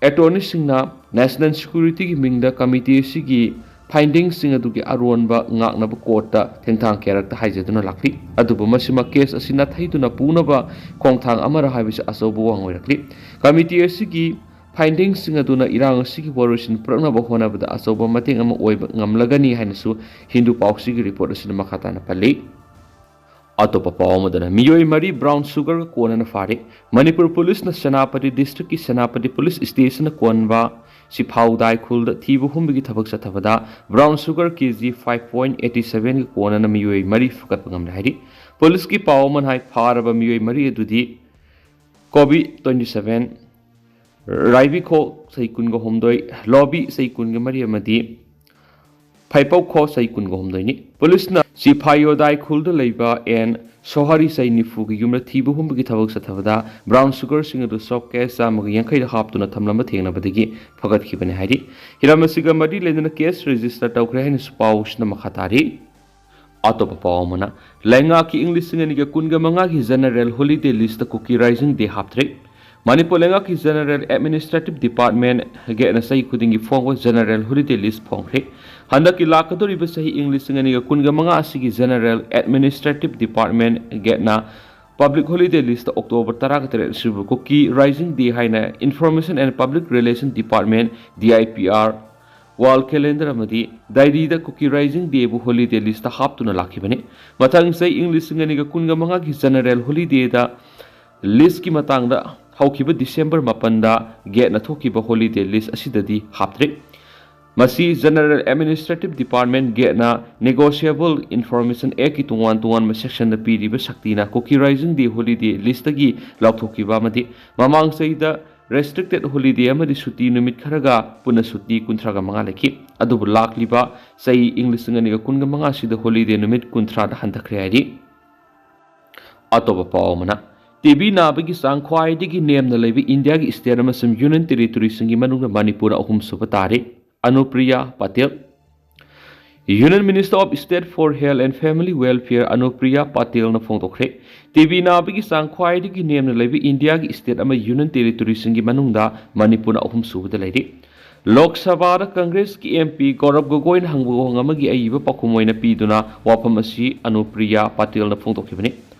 attorneyꯁꯤꯡꯅ National Securityꯒꯤ ꯃꯤꯡꯗ committee ꯑꯁꯤꯒꯤ findingꯁꯤꯡ ꯑꯗꯨꯒꯤ ꯑꯔꯣꯟꯕ ꯉꯥꯛꯅꯕ courtꯇ ꯊꯦꯡꯊꯥꯡ ꯀꯌꯥꯔꯛꯇ ꯍꯥꯏꯖꯗꯨꯅ ꯂꯥꯛꯂꯤ꯫ ꯑꯗꯨꯕꯨ ꯃꯁꯤꯃꯛ case ꯑꯁꯤ ꯅꯥꯊꯩꯗꯨꯅ ꯄꯨꯅꯕ ꯈꯣꯡꯊꯥꯡ ꯑꯃꯔ ꯍꯥꯏꯕꯁꯤ ꯑꯆꯧꯕ ꯋꯥ ꯑꯣꯏꯔꯛꯂꯤ꯫ Committee ꯑꯁꯤꯒꯤ findingꯁꯤꯡ ꯑꯗꯨꯅ ꯏꯔꯥꯡ ꯑꯁꯤꯒꯤ ꯋꯥꯔꯣꯏꯁꯤꯟ ꯄꯨꯔꯛꯅꯕ ꯍꯣꯠꯅꯕꯗ ꯑꯆꯧꯕ ꯃꯇꯦꯡ ꯑꯃ ꯑꯣꯏꯕ ꯉꯝꯂꯒꯅꯤ ꯍꯥꯏꯅꯁꯨ ꯍꯤꯟꯗꯨ ꯄꯥꯎꯁꯤꯒꯤ report ꯑꯁꯤꯅ ꯃꯈꯥ ꯇꯥꯅ ꯄꯜꯂꯤ꯫ ꯑꯇꯣꯞꯄ ꯄꯥꯎ ꯑꯃꯗꯅ, ꯃꯤꯑꯣꯏ ꯃꯔꯤ brown sugarꯒ ꯀꯣꯟꯅꯅ ꯐꯥꯔꯦ꯫ ꯃꯅꯤꯄꯨꯔ ꯄꯨꯂꯤꯁꯅ ꯁꯦꯅꯥꯄꯇꯤ districtꯀꯤ ꯁꯦꯅꯥꯄꯇꯤ ꯄꯨꯂꯤꯁ stationꯅ ꯀꯣꯟꯕ ꯁꯤꯐꯥꯎꯗꯥꯏ ꯈꯨꯜꯗ ꯊꯤꯕ ꯍꯨꯝꯕꯒꯤ ꯊꯕꯛ ꯆꯠꯊꯕꯗ brown sugar KG five point eighty sevenꯒ ꯀꯣꯟꯅꯅ ꯃꯤꯑꯣꯏ ꯃꯔꯤ ꯐꯒꯠꯄ ꯉꯝꯂꯦ ꯍꯥꯏꯔꯤ꯫ ꯄꯨꯂꯤꯁꯀꯤ ꯄꯥꯎ ꯑꯃꯅ ꯍꯥꯏ, ꯐꯥꯔꯕ ꯃꯤꯑꯣꯏ ꯃꯔꯤ ꯑꯗꯨꯗꯤ ꯀꯣꯕꯤ twenty seven, ꯔꯥꯏꯕꯤꯈꯣ ꯆꯍꯤ ꯀꯨꯟꯒ ꯍꯨꯝꯗꯣꯏ, ꯂꯣꯕꯤ ꯆꯍꯤ ꯀꯨꯟꯒ ꯃꯔꯤ ꯑꯃꯗꯤ ꯐꯩꯄꯧꯈꯣ ꯆꯍꯤ ꯀꯨꯟꯒ ꯍꯨꯝꯗꯣꯏꯅꯤ꯫ ꯄꯨꯂꯤꯁꯅ ꯁꯤꯐꯥꯏꯌꯣꯗꯥꯏ ꯈꯨꯜꯗ ꯂꯩꯕ ꯑꯦꯟ ꯁꯣꯍꯥꯔꯤ ꯆꯍꯤ ꯅꯤꯐꯨꯒꯤ ꯌꯨꯝꯗ ꯊꯤꯕ ꯍꯨꯝꯕꯒꯤ ꯊꯕꯛ ꯆꯠꯊꯕꯗ brown sugarꯁꯤꯡ ꯑꯗꯨ soap case ꯆꯥꯝꯃꯒ ꯌꯥꯡꯈꯩꯗ ꯍꯥꯞꯇꯨꯅ ꯊꯝꯂꯝꯕ ꯊꯦꯡꯅꯕꯗꯒꯤ ꯐꯒꯠꯈꯤꯕꯅꯤ ꯍꯥꯏꯔꯤ꯫ ꯍꯤꯔꯝ ꯑꯁꯤꯒ ꯃꯔꯤ ꯂꯩꯅꯅ case register ꯇꯧꯈ꯭ꯔꯦ ꯍꯥꯏꯅꯁꯨ ꯄꯥꯎꯁꯤꯅ ꯃꯈꯥ ꯇꯥꯔꯤ꯫ ꯑꯇꯣꯞꯄ ꯄꯥꯎ ꯑꯃꯅ, ꯂꯩꯉꯥꯛꯀꯤ ꯏꯪ ꯂꯤꯁꯤꯡ ꯑꯅꯤꯒ ꯀꯨꯟꯒ ꯃꯉꯥꯒꯤ general holiday listꯇ ꯀꯨꯀꯤ rising day ꯍꯥꯞꯇ꯭ꯔꯤ꯫ ꯃꯅꯤꯄꯨꯔ ꯂꯩꯉꯥꯛꯀꯤ General Administrative Department ꯒꯦꯠꯅ ꯆꯍꯤ ꯈꯨꯗꯤꯡꯒꯤ ꯐꯣꯡꯕ general holiday list ꯐꯣꯡꯈ꯭ꯔꯦ꯫ ꯍꯟꯗꯛꯀꯤ ꯂꯥꯛꯀꯗꯧꯔꯤꯕ ꯆꯍꯤ ꯏꯪ ꯂꯤꯁꯤꯡ ꯑꯅꯤꯒ ꯀꯨꯟꯒ ꯃꯉꯥ ꯑꯁꯤꯒꯤ General Administrative Department ꯒꯦꯠꯅ public holiday listꯇ October ꯇꯔꯥꯒ ꯇꯔꯦꯠ ꯑꯁꯤꯕꯨ ꯀꯨꯀꯤ rising day ꯍꯥꯏꯅ Information and Public Relation Department, DIPR, wall calendar ꯑꯃꯗꯤ diaryꯗ ꯀꯨꯀꯤ rising dayꯕꯨ holiday listꯇ ꯍꯥꯞꯇꯨꯅ ꯂꯥꯛꯈꯤꯕꯅꯤ꯫ ꯃꯊꯪ ꯆꯍꯤ ꯏꯪ ꯂꯤꯁꯤꯡ ꯑꯅꯤꯒ ꯀꯨꯟꯒ ꯃꯉꯥꯒꯤ general holidayꯗ listꯀꯤ ꯃꯇꯥꯡꯗ ꯍꯧꯈꯤꯕ December ꯃꯥꯄꯟꯗ ꯒꯦꯠꯅ ꯊꯣꯛꯈꯤꯕ holiday list ꯑꯁꯤꯗꯗꯤ ꯍꯥꯞꯇ꯭ꯔꯤ꯫ ꯃꯁꯤ General Administrative Department ꯒꯦꯠꯅ Negotiable Information Actꯀꯤ ꯇꯣꯉꯥꯟ ꯇꯣꯉꯥꯟꯕ sectionꯗ ꯄꯤꯔꯤꯕ ꯁꯛꯇꯤꯅ ꯀꯨꯀꯤ rising day holiday listꯇꯒꯤ ꯂꯧꯊꯣꯛꯈꯤꯕ ꯑꯃꯗꯤ ꯃꯃꯥꯡ ꯆꯍꯤꯗ restricted holiday ꯑꯃꯗꯤ ꯁꯨꯇꯤ ꯅꯨꯃꯤꯠ ꯈꯔꯒ ꯄꯨꯟꯅ ꯁꯨꯇꯤ ꯀꯨꯟꯊ꯭ꯔꯥꯒ ꯃꯉꯥ ꯂꯩꯈꯤ꯫ ꯑꯗꯨꯕꯨ ꯂꯥꯛꯂꯤꯕ ꯆꯍꯤ ꯏꯪ ꯂꯤꯁꯤꯡ ꯑꯅꯤꯒ ꯀꯨꯟꯒ ꯃꯉꯥ ꯑꯁꯤꯗ holiday ꯅꯨꯃꯤꯠ ꯀꯨꯟꯊ꯭ꯔꯥꯗ ꯍꯟꯊꯈ꯭ꯔꯦ ꯍꯥꯏꯔꯤ꯫ ꯑꯇꯣꯞꯄ ꯄꯥꯎ ꯑꯃꯅ, TB ꯅꯥꯕꯒꯤ ꯆꯥꯡ ꯈ꯭ꯋꯥꯏꯗꯒꯤ ꯅꯦꯝꯅ ꯂꯩꯕ ꯏꯟꯗꯤꯌꯥꯒꯤ state ꯑꯃꯁꯨꯡ union territoryꯁꯤꯡꯒꯤ ꯃꯅꯨꯡꯗ ꯃꯅꯤꯄꯨꯔ ꯑꯍꯨꯝꯁꯨꯕ ꯇꯥꯔꯤ꯫ ꯑꯅꯨꯄ꯭ꯔꯤꯌꯥ Patel. Union Minister of State for Health and Family Welfare ꯑꯅꯨꯄ꯭ꯔꯤꯌꯥ ꯄꯇꯦꯜꯅ ꯐꯣꯡꯗꯣꯛꯈ꯭ꯔꯦ꯫ TB ꯅꯥꯕꯒꯤ ꯆꯥꯡ ꯈ꯭ꯋꯥꯏꯗꯒꯤ ꯅꯦꯝꯅ ꯂꯩꯕ ꯏꯟꯗꯤꯌꯥꯒꯤ state ꯑꯃ union territoryꯁꯤꯡꯒꯤ ꯃꯅꯨꯡꯗ ꯃꯅꯤꯄꯨꯔꯅ ꯑꯍꯨꯝꯁꯨꯕꯗ ꯂꯩꯔꯤ꯫ ꯂꯣꯛ ꯁꯚꯥꯗ ꯀꯪꯒ꯭ꯔꯦꯁꯀꯤ MP ꯒꯧꯔꯕ ꯒꯣꯒꯣꯏꯅ ꯍꯪꯕ ꯋꯥꯍꯪ ꯑꯃꯒꯤ ꯑꯏꯕ ꯄꯥꯎꯈꯨꯝ ꯑꯣꯏꯅ ꯄꯤꯗꯨꯅ ꯋꯥꯐꯝ ꯑꯁꯤ ꯑꯅꯨꯄ꯭ꯔꯤꯌꯥ ꯄꯇꯦꯜꯅ ꯐꯣꯡꯗꯣꯛꯈꯤꯕꯅꯤ꯫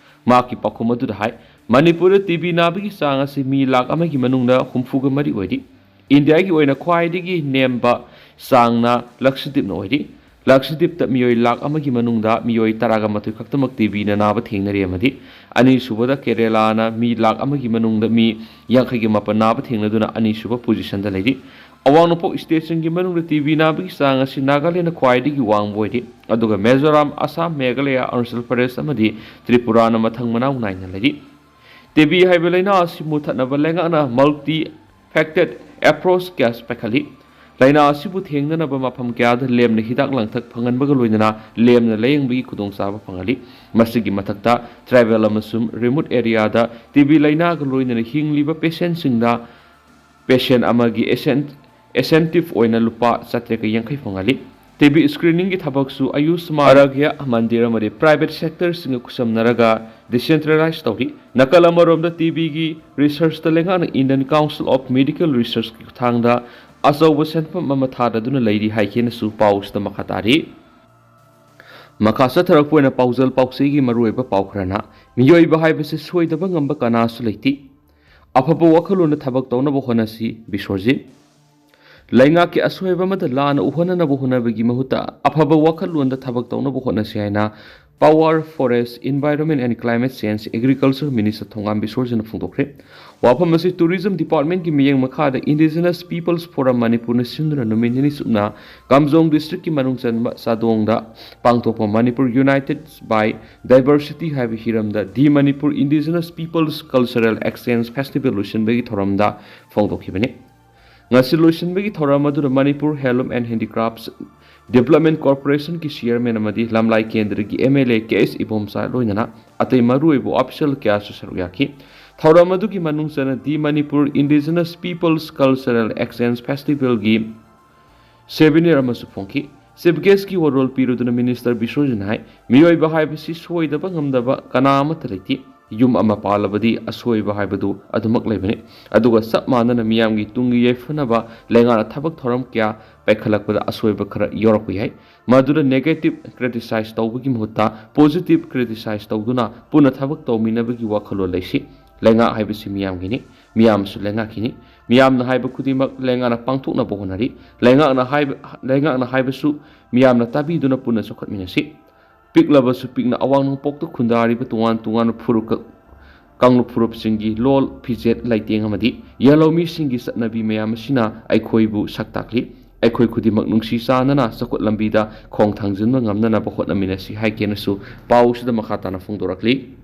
ꯃꯍꯥꯛꯀꯤ ꯄꯥꯎꯈꯨꯝ ꯑꯗꯨꯗ ꯍꯥꯏ, ꯃꯅꯤꯄꯨꯔꯗ ꯇꯤ ꯕꯤ ꯅꯥꯕꯒꯤ ꯆꯥꯡ ꯑꯁꯤ ꯃꯤ ꯂꯥꯈ ꯑꯃꯒꯤ ꯃꯅꯨꯡꯗ ꯍꯨꯝꯐꯨꯒ ꯃꯔꯤ ꯑꯣꯏꯔꯤ꯫ ꯏꯟꯗꯤꯌꯥꯒꯤ ꯑꯣꯏꯅ ꯈ꯭ꯋꯥꯏꯗꯒꯤ ꯅꯦꯝꯕ ꯆꯥꯡꯅ ꯂꯛꯁꯗꯤꯞꯅ ꯑꯣꯏꯔꯤ꯫ ꯂꯛꯁꯗꯤꯞꯇ ꯃꯤꯑꯣꯏ ꯂꯥꯈ ꯑꯃꯒꯤ ꯃꯅꯨꯡꯗ ꯃꯤꯑꯣꯏ ꯇꯔꯥꯒ ꯃꯥꯊꯣꯏ ꯈꯛꯇꯃꯛ ꯇꯤ ꯕꯤꯅ ꯅꯥꯕ ꯊꯦꯡꯅꯔꯤ ꯑꯃꯗꯤ ꯑꯅꯤꯁꯨꯕꯗ ꯀꯦꯔꯦꯂꯥꯅ ꯃꯤ ꯂꯥꯈ ꯑꯃꯒꯤ ꯃꯅꯨꯡꯗ ꯃꯤ ꯌꯥꯡꯈꯩꯒ ꯃꯥꯄꯟ ꯅꯥꯕ ꯊꯦꯡꯅꯗꯨꯅ ꯑꯅꯤꯁꯨꯕ ꯄꯣꯖꯤꯁꯟꯗ ꯂꯩꯔꯤ꯫ ꯑꯋꯥꯡ ꯅꯣꯡꯄꯣꯛ ꯁ꯭ꯇꯦꯠꯁꯤꯡꯒꯤ ꯃꯅꯨꯡꯗ ꯇꯤ ꯕꯤ ꯅꯥꯕꯒꯤ ꯆꯥꯡ ꯑꯁꯤ ꯅꯥꯒꯥꯂꯦꯟꯗ ꯈ꯭ꯋꯥꯏꯗꯒꯤ ꯋꯥꯡꯕ ꯑꯣꯏꯔꯤ, ꯑꯗꯨꯒ ꯃꯤꯖꯣꯔꯥꯝ, ꯑꯁꯥꯝ, ꯃꯦꯘꯥꯂꯌꯥ, ꯑꯔꯨꯅꯥꯆꯜ ꯄ꯭ꯔꯗꯦꯁ ꯑꯃꯗꯤ ꯇ꯭ꯔꯤꯄꯨꯔꯥꯅ ꯃꯊꯪ ꯃꯅꯥꯎ ꯅꯥꯏꯅ ꯂꯩꯔꯤ꯫ ꯇꯤ ꯕꯤ ꯍꯥꯏꯕ ꯂꯥꯏꯅꯥ ꯑꯁꯤ ꯃꯨꯊꯠꯅꯕ ꯂꯩꯉꯥꯛꯅ ꯃꯜꯇꯤ ꯐꯦꯛꯇꯦꯠ ꯑꯦꯄ꯭ꯔꯣꯆ ꯀꯌꯥ ꯄꯥꯏꯈꯠꯂꯤ꯫ ꯂꯥꯏꯅꯥ ꯑꯁꯤꯕꯨ ꯊꯦꯡꯅꯅꯕ ꯃꯐꯝ ꯀꯌꯥꯗ ꯂꯦꯝꯅ ꯍꯤꯗꯥꯛ ꯂꯥꯡꯊꯛ ꯐꯪꯍꯟꯕꯒ ꯂꯣꯏꯅꯅ ꯂꯦꯝꯅ ꯂꯥꯌꯦꯡꯕꯒꯤ ꯈꯨꯗꯣꯡꯆꯥꯕ ꯐꯪꯍꯜꯂꯤ꯫ ꯃꯁꯤꯒꯤ ꯃꯊꯛꯇ, ꯇ꯭ꯔꯥꯏꯕꯦꯜ ꯑꯃꯁꯨꯡ ꯔꯤꯃꯣꯠ ꯑꯦꯔꯤꯌꯥꯗ ꯇꯤ ꯕꯤ ꯂꯥꯏꯅꯥꯒ ꯂꯣꯏꯅꯅ ꯍꯤꯡꯂꯤꯕ ꯄꯦꯁꯦꯟꯁꯤꯡꯗ ꯄꯦꯁꯦꯟ ꯑꯃꯒꯤ ꯑꯦꯁꯦꯟ-, ꯑꯦꯁꯦꯟꯇꯤꯞ ꯑꯣꯏꯅ ꯂꯨꯄꯥ ꯆꯥꯇ꯭ꯔꯦꯠꯀ ꯌꯥꯡꯈꯩ ꯐꯪꯍꯜꯂꯤ꯫ ꯇꯤ ꯕꯤ ꯁ꯭ꯀ꯭ꯔꯤꯅꯤꯡꯒꯤ ꯊꯕꯛꯁꯨ ꯑꯌꯨꯁꯃꯥꯟ ꯑꯔꯥꯒ꯭ꯌ ꯃꯟꯗꯤꯔ ꯑꯃꯗꯤ ꯄ꯭ꯔꯥꯏꯚꯦꯠ ꯁꯦꯛꯇꯔꯁꯤꯡꯒ ꯈꯨꯠꯁꯝꯅꯔꯒ ꯗꯤꯁꯦꯟꯇ꯭ꯔꯦꯂꯥꯏꯖ ꯇꯧꯔꯤ꯫ ꯅꯥꯀꯜ ꯑꯃꯔꯣꯝꯗ, ꯇꯤ ꯕꯤꯒꯤ ꯔꯤꯁꯔꯆꯇ ꯂꯩꯉꯥꯛꯅ Indian Council of Medical Researchꯀꯤ ꯈꯨꯠꯊꯥꯡꯗ ꯑꯆꯧꯕ ꯁꯦꯟꯐꯝ ꯑꯃ ꯊꯥꯗꯗꯨꯅ ꯂꯩꯔꯤ ꯍꯥꯏꯈꯤꯅꯁꯨ ꯄꯥꯎꯁꯤꯗ ꯃꯈꯥ ꯇꯥꯔꯤ꯫ ꯃꯈꯥ ꯆꯠꯊꯔꯛꯄ ꯑꯣꯏꯅ ꯄꯥꯎꯖꯦꯜ ꯄꯥꯎꯆꯦꯒꯤ ꯃꯔꯨꯑꯣꯏꯕ ꯄꯥꯎ ꯈꯔꯅ, ꯃꯤꯑꯣꯏꯕ ꯍꯥꯏꯕꯁꯤ ꯁꯣꯏꯗꯕ ꯉꯝꯕ ꯀꯅꯥꯁꯨ ꯂꯩꯇꯦ꯫ ꯑꯐꯕ ꯋꯥꯈꯜꯂꯣꯟꯗ ꯊꯕꯛ ꯇꯧꯅꯕ ꯍꯣꯠꯅꯁꯤ, ꯕꯤꯁ꯭ꯋꯖꯤꯠ꯫ ꯂꯩꯉꯥꯛꯀꯤ ꯑꯁꯣꯏꯕ ꯑꯃꯗ ꯂꯥꯟꯅ ꯎꯍꯟꯅꯅꯕ ꯍꯣꯠꯅꯕꯒꯤ ꯃꯍꯨꯠꯇ ꯑꯐꯕ ꯋꯥꯈꯜꯂꯣꯟꯗ ꯊꯕꯛ ꯇꯧꯅꯕ ꯍꯣꯠꯅꯁꯤ ꯍꯥꯏꯅ Power, Forest, Environment and Climate Change, Agriculture Minister ꯊꯣꯉꯥꯝ ꯕꯤꯁ꯭ꯋꯖꯤꯠꯅ ꯐꯣꯡꯗꯣꯛꯈ꯭ꯔꯦ꯫ ꯋꯥꯐꯝ ꯑꯁꯤ Tourism Departmentꯀꯤ ꯃꯤꯠꯌꯦꯡ ꯃꯈꯥꯗ Indigenous Peoples Forum ꯃꯅꯤꯄꯨꯔꯅ ꯁꯤꯟꯗꯨꯅ ꯅꯨꯃꯤꯠ ꯅꯤꯅꯤ ꯆꯨꯞꯅ ꯀꯥꯝꯖꯣꯡ ꯗꯤꯁꯇ꯭ꯔꯤꯛꯀꯤ ꯃꯅꯨꯡ ꯆꯟꯕ ꯆꯥꯗꯣꯡꯗ ꯄꯥꯡꯊꯣꯛꯄ Manipur United by Diversity ꯍꯥꯏꯕ ꯍꯤꯔꯝꯗ The Manipur Indigenous Peoples Cultural Exchange Festival ꯂꯣꯏꯁꯤꯟꯕꯒꯤ ꯊꯧꯔꯝꯗ ꯐꯣꯡꯗꯣꯛꯈꯤꯕꯅꯤ꯫ ꯉꯁꯤ ꯂꯣꯏꯁꯤꯟꯕꯒꯤ ꯊꯧꯔꯝ ꯑꯗꯨꯗ Manipur Handloom and Handicrafts Development Corporationꯀꯤ ꯆꯤꯌꯔꯃꯦꯟ ꯑꯃꯗꯤ ꯂꯝꯂꯥꯏ ꯀꯦꯟꯗ꯭ꯔꯒꯤ ꯑꯦꯝ ꯑꯦꯜ ꯑꯦ ꯀꯦ ꯑꯦꯁ ꯏꯕꯣꯝꯆꯥ ꯂꯣꯏꯅꯅ ꯑꯇꯩ ꯃꯔꯨꯑꯣꯏꯕ ꯑꯣꯐꯤꯁꯤꯌꯦꯜ ꯀꯌꯥꯁꯨ ꯁꯔꯨꯛ ꯌꯥꯈꯤ꯫ ꯊꯧꯔꯝ ꯑꯗꯨꯒꯤ ꯃꯅꯨꯡ ꯆꯟꯅ The Manipur Indigenous Peoples Cultural Exchange Festivalꯒꯤ ꯁꯦꯃꯤꯅꯥꯔ ꯑꯃꯁꯨ ꯐꯣꯡꯈꯤ꯫ ꯆꯤꯐ ꯒꯦꯁꯀꯤ ꯋꯥꯔꯣꯜ ꯄꯤꯔꯗꯨꯅ ꯃꯤꯅꯤꯁꯇꯔ ꯕꯤꯁ꯭ꯋꯖꯤꯠꯅ ꯍꯥꯏ, ꯃꯤꯑꯣꯏꯕ ꯍꯥꯏꯕꯁꯤ ꯁꯣꯏꯗꯕ ꯉꯝꯗꯕ ꯀꯅꯥ ꯑꯃꯠꯇ ꯂꯩꯇꯦ꯫ ꯌꯨꯝ ꯑꯃ ꯄꯥꯜꯂꯕꯗꯤ ꯑꯁꯣꯏꯕ ꯍꯥꯏꯕꯗꯨ ꯑꯗꯨꯃꯛ ꯂꯩꯕꯅꯤ꯫ ꯑꯗꯨꯒ ꯆꯞ ꯃꯥꯟꯅꯅ ꯃꯤꯌꯥꯝꯒꯤ ꯇꯨꯡꯒꯤ ꯌꯥꯏꯐꯅꯕ ꯂꯩꯉꯥꯛꯅ ꯊꯕꯛ ꯊꯧꯔꯝ ꯀꯌꯥ ꯄꯥꯏꯈꯠꯂꯛꯄꯗ ꯑꯁꯣꯏꯕ ꯈꯔ ꯌꯥꯎꯔꯛꯄ ꯌꯥꯏ꯫ ꯃꯗꯨꯗ negative criticize ꯇꯧꯕꯒꯤ ꯃꯍꯨꯠꯇ positive criticize ꯇꯧꯗꯨꯅ ꯄꯨꯟꯅ ꯊꯕꯛ ꯇꯧꯃꯤꯟꯅꯕꯒꯤ ꯋꯥꯈꯜꯂꯣꯟ ꯂꯩꯁꯤ꯫ ꯂꯩꯉꯥꯛ ꯍꯥꯏꯕꯁꯤ ꯃꯤꯌꯥꯝꯒꯤꯅꯤ, ꯃꯤꯌꯥꯝꯁꯨ ꯂꯩꯉꯥꯛꯀꯤꯅꯤ꯫ ꯃꯤꯌꯥꯝꯅ ꯍꯥꯏꯕ ꯈꯨꯗꯤꯡꯃꯛ ꯂꯩꯉꯥꯛꯅ ꯄꯥꯡꯊꯣꯛꯅꯕ ꯍꯣꯠꯅꯔꯤ꯫ ꯂꯩꯉꯥꯛꯅ ꯍꯥꯏꯕ, ꯂꯩꯉꯥꯛꯅ ꯍꯥꯏꯕꯁꯨ ꯃꯤꯌꯥꯝꯅ ꯇꯥꯕꯤꯗꯨꯅ ꯄꯨꯟꯅ ꯆꯥꯎꯈꯠꯃꯤꯟꯅꯁꯤ꯫ ꯄꯤꯛꯂꯕꯁꯨ ꯄꯤꯛꯅ ꯑꯋꯥꯡ ꯅꯣꯡꯄꯣꯛꯇ ꯈꯨꯟꯗꯥꯔꯤꯕ ꯇꯣꯉꯥꯟ ꯇꯣꯉꯥꯟꯕ ꯐꯨꯔꯨꯞ, ꯀꯥꯡꯂꯨꯞ ꯐꯨꯔꯨꯞꯁꯤꯡꯒꯤ ꯂꯣꯜ, ꯐꯤꯖꯦꯠ, ꯂꯩꯇꯦꯡ ꯑꯃꯗꯤ ꯌꯦꯜꯍꯧꯃꯤꯁꯤꯡꯒꯤ ꯆꯠꯅꯕꯤ ꯃꯌꯥꯝ ꯑꯁꯤꯅ ꯑꯩꯈꯣꯏꯕꯨ ꯁꯛ ꯇꯥꯛꯂꯤ꯫ ꯑꯩꯈꯣꯏ ꯈꯨꯗꯤꯡꯃꯛ ꯅꯨꯡꯁꯤ ꯆꯥꯟꯅꯅ ꯆꯥꯎꯈꯠ ꯂꯝꯕꯤꯗ ꯈꯣꯡ ꯊꯥꯡꯖꯤꯟꯕ ꯉꯝꯅꯅꯕ ꯍꯣꯠꯅꯃꯤꯟꯅꯁꯤ ꯍꯥꯏꯒꯦꯅꯁꯨ ꯄꯥꯎꯁꯤꯗ ꯃꯈꯥ ꯇꯥꯅ ꯐꯣꯡꯗꯣꯔꯛꯂꯤ꯫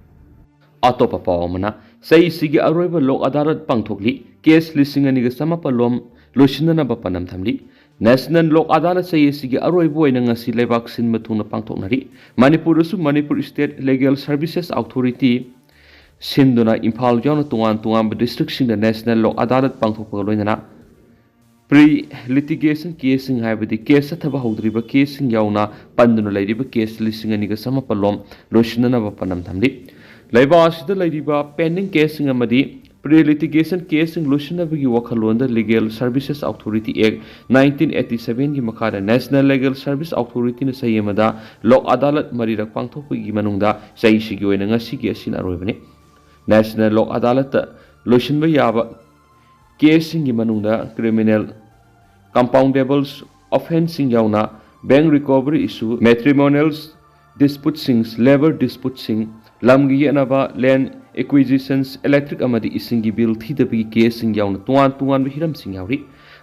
ꯑꯇꯣꯞꯄ ꯄꯥꯎ ꯑꯃꯅ, ꯆꯍꯤꯁꯤꯒꯤ ꯑꯔꯣꯏꯕ ꯂꯣꯛ ꯑꯗꯥꯂꯠ ꯄꯥꯡꯊꯣꯛꯂꯤ꯫ ꯀꯦꯁ ꯂꯤꯁꯤꯡ ꯑꯅꯤꯒ ꯆꯃꯥꯄꯜ ꯂꯣꯝ ꯂꯣꯏꯁꯤꯟꯅꯅꯕ ꯄꯥꯟꯗꯝ ꯊꯝꯂꯤ꯫ ꯅꯦꯁꯅꯦꯜ ꯂꯣꯛ ꯑꯗꯥꯂꯠ ꯆꯍꯤ ꯑꯁꯤꯒꯤ ꯑꯔꯣꯏꯕ ꯑꯣꯏꯅ ꯉꯁꯤ ꯂꯩꯕꯥꯛ ꯁꯤꯟꯕ ꯊꯨꯡꯅ ꯄꯥꯡꯊꯣꯛꯅꯔꯤ꯫ ꯃꯅꯤꯄꯨꯔꯗꯁꯨ Manipur state legal services authority ꯁꯤꯟꯗꯨꯅ ꯏꯝꯐꯥꯜ ꯌꯥꯎꯅ ꯇꯣꯉꯥꯟ ꯇꯣꯉꯥꯟꯕ ꯗꯤꯁꯇ꯭ꯔꯤꯛꯁꯤꯡꯗ ꯅꯦꯁꯅꯦꯜ ꯂꯣꯛ ꯑꯗꯥꯂꯠ ꯄꯥꯡꯊꯣꯛꯄꯒ ꯂꯣꯏꯅꯅ ꯄ꯭ꯔꯤ ꯂꯤꯇꯤꯒꯦꯁꯟ ꯀꯦꯁꯁꯤꯡ, ꯍꯥꯏꯕꯗꯤ ꯀꯦꯁ ꯆꯠꯊꯕ ꯍꯧꯗ꯭ꯔꯤꯕ ꯀꯦꯁꯁꯤꯡ ꯌꯥꯎꯅ ꯄꯟꯗꯨꯅ ꯂꯩꯔꯤꯕ ꯀꯦꯁ ꯂꯤꯁꯤꯡ ꯑꯅꯤꯒ ꯆꯃꯥꯄꯜ ꯂꯣꯝ ꯂꯣꯏꯁꯤꯟꯅꯅꯕ ꯄꯥꯟꯗꯝ ꯊꯝꯂꯤ꯫ ꯂꯩꯕꯥꯛ ꯑꯁꯤꯗ ꯂꯩꯔꯤꯕ ꯄꯦꯟꯗꯤꯡ ꯀꯦꯁꯁꯤꯡ ꯑꯃꯗꯤ ꯄ꯭ꯔꯤ ꯂꯤꯇꯤꯒꯦꯁꯟ ꯀꯦꯁꯁꯤꯡ ꯂꯣꯏꯁꯤꯟꯅꯕꯒꯤ ꯋꯥꯈꯜꯂꯣꯟꯗ ꯂꯤꯒꯦꯜ ꯁꯔꯚꯤꯁꯦꯁ ꯑꯣꯊꯣꯔꯤꯇꯤ ꯑꯦꯛ ꯅꯥꯏꯟꯇꯤꯟ ꯑꯩꯠꯇꯤ ꯁꯚꯦꯟꯒꯤ ꯃꯈꯥꯗ ꯅꯦꯁꯅꯦꯜ ꯂꯤꯒꯦꯜ ꯁꯔꯚꯤꯁ ꯑꯣꯊꯣꯔꯤꯇꯤꯅ ꯆꯍꯤ ꯑꯃꯗ ꯂꯣꯛ ꯑꯗꯥꯂꯠ ꯃꯔꯤꯔꯛ ꯄꯥꯡꯊꯣꯛꯄꯒꯤ ꯃꯅꯨꯡꯗ ꯆꯍꯤꯁꯤꯒꯤ ꯑꯣꯏꯅ ꯉꯁꯤꯒꯤ ꯑꯁꯤꯅ ꯑꯔꯣꯏꯕꯅꯤ꯫ ꯅꯦꯁꯅꯦꯜ ꯂꯣꯛ ꯑꯗꯥꯂꯠꯇ ꯂꯣꯏꯁꯤꯟꯕ ꯌꯥꯕ ꯀꯦꯁꯁꯤꯡꯒꯤ ꯃꯅꯨꯡꯗ ꯀ꯭ꯔꯤꯃꯤꯅꯦꯜ, ꯀꯝꯄꯥꯎꯟꯗꯦꯕꯜ ꯑꯣꯐꯦꯟꯁꯁꯤꯡ ꯌꯥꯎꯅ bank recovery issue, matrimonial disputeꯁꯤꯡ, labour disputeꯁꯤꯡ, ꯂꯝꯒꯤ ꯌꯦꯠꯅꯕ, land acquisitions, electric ꯑꯃꯗꯤ ꯏꯁꯤꯡꯒꯤ ꯕꯤꯜ ꯊꯤꯗꯕꯒꯤ ꯀꯦꯁꯁꯤꯡ ꯌꯥꯎꯅ ꯇꯣꯉꯥꯟ ꯇꯣꯉꯥꯟꯕ ꯍꯤꯔꯝꯁꯤꯡ ꯌꯥꯎꯔꯤ꯫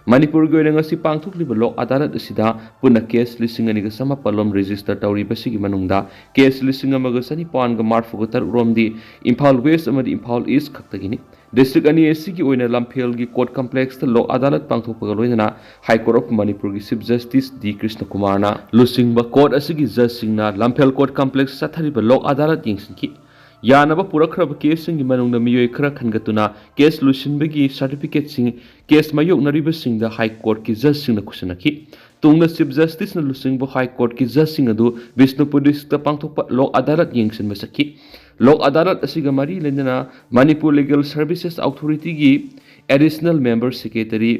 ꯃꯅꯤꯄꯨꯔꯒꯤ ꯑꯣꯏꯅ ꯉꯁꯤ ꯄꯥꯡꯊꯣꯛꯂꯤꯕ ꯂꯣꯛ ꯑꯗꯥꯂꯠ ꯑꯁꯤꯗ ꯄꯨꯟꯅ ꯀꯦꯁ ꯂꯤꯁꯤꯡ ꯑꯅꯤꯒ ꯆꯃꯥꯄꯜ ꯂꯣꯝ ꯔꯦꯖꯤꯁꯇꯔ ꯇꯧꯔꯤꯕꯁꯤꯒꯤ ꯃꯅꯨꯡꯗ ꯀꯦꯁ ꯂꯤꯁꯤꯡ ꯑꯃꯒ ꯆꯅꯤꯄꯥꯟꯒ ꯃꯔꯤꯐꯨꯒ ꯇꯔꯨꯛ ꯔꯣꯝꯗꯤ ꯏꯝꯐꯥꯜ ꯋꯦꯁ ꯑꯃꯗꯤ ꯏꯝꯐꯥꯜ ꯏꯁ ꯈꯛꯇꯒꯤꯅꯤ꯫ ꯗꯤꯁꯇ꯭ꯔꯤꯛ ꯑꯅꯤ ꯑꯁꯤꯒꯤ ꯑꯣꯏꯅ ꯂꯝꯐꯦꯜꯒꯤ ꯀꯣꯔꯠ ꯀꯝꯄ꯭ꯂꯦꯛꯁꯇ ꯂꯣꯛ ꯑꯗꯥꯂꯠ ꯄꯥꯡꯊꯣꯛꯄꯒ ꯂꯣꯏꯅꯅ ꯍꯥꯏ ꯀꯣꯔꯠ ꯑꯣꯐ ꯃꯅꯤꯄꯨꯔꯒꯤ ꯆꯤꯐ ꯖꯁꯇꯤꯁ ꯗꯤ ꯀ꯭ꯔꯤꯁꯅ ꯀꯨꯃꯥꯔꯅ ꯂꯨꯆꯤꯡꯕ ꯀꯣꯔꯠ ꯑꯁꯤꯒꯤ ꯖꯖꯁꯤꯡꯅ ꯂꯝꯐꯦꯜ ꯀꯣꯔꯠ ꯀꯝꯄ꯭ꯂꯦꯛꯁ ꯆꯠꯊꯔꯤꯕ ꯂꯣꯛ ꯑꯗꯥꯂꯠ ꯌꯦꯡꯁꯤꯟꯈꯤ꯫ ꯌꯥꯅꯕ ꯄꯨꯔꯛꯈ꯭ꯔꯕ ꯀꯦꯁꯁꯤꯡꯒꯤ ꯃꯅꯨꯡꯗ ꯃꯤꯑꯣꯏ ꯈꯔ ꯈꯟꯒꯠꯇꯨꯅ ꯀꯦꯁ ꯂꯣꯏꯁꯤꯟꯕꯒꯤ ꯁꯥꯔꯇꯤꯐꯤꯀꯦꯠꯁꯤꯡ, ꯀꯦꯁ ꯃꯥꯌꯣꯛꯅꯔꯤꯕꯁꯤꯡꯗ ꯍꯥꯏ ꯀꯣꯔꯠꯀꯤ ꯖꯖꯁꯤꯡꯅ ꯈꯨꯠꯁꯤꯟꯅꯈꯤ꯫ ꯇꯨꯡꯗ ꯆꯤꯐ ꯖꯁꯇꯤꯁꯅ ꯂꯨꯆꯤꯡꯕ ꯍꯥꯏ ꯀꯣꯔꯠꯀꯤ ꯖꯁꯁꯤꯡ ꯑꯗꯨ ꯕꯤꯁꯅꯨꯄꯨꯔ ꯗꯤꯁꯇ꯭ꯔꯤꯛꯇ ꯄꯥꯡꯊꯣꯛꯄ ꯂꯣꯛ ꯑꯗꯥꯂꯠ ꯌꯦꯡꯁꯤꯟꯕ ꯆꯠꯈꯤ꯫ ꯂꯣꯛ ꯑꯗꯥꯂꯠ ꯑꯁꯤꯒ ꯃꯔꯤ ꯂꯩꯅꯅ ꯃꯅꯤꯄꯨꯔ ꯂꯤꯒꯦꯜ ꯁꯔꯚꯤꯁꯦꯁ ꯑꯣꯊꯣꯔꯤꯇꯤꯒꯤ ꯑꯦꯗꯤꯁꯅꯦꯜ ꯃꯦꯝꯕꯔ ꯁꯦꯀ꯭ꯔꯦꯇꯔꯤ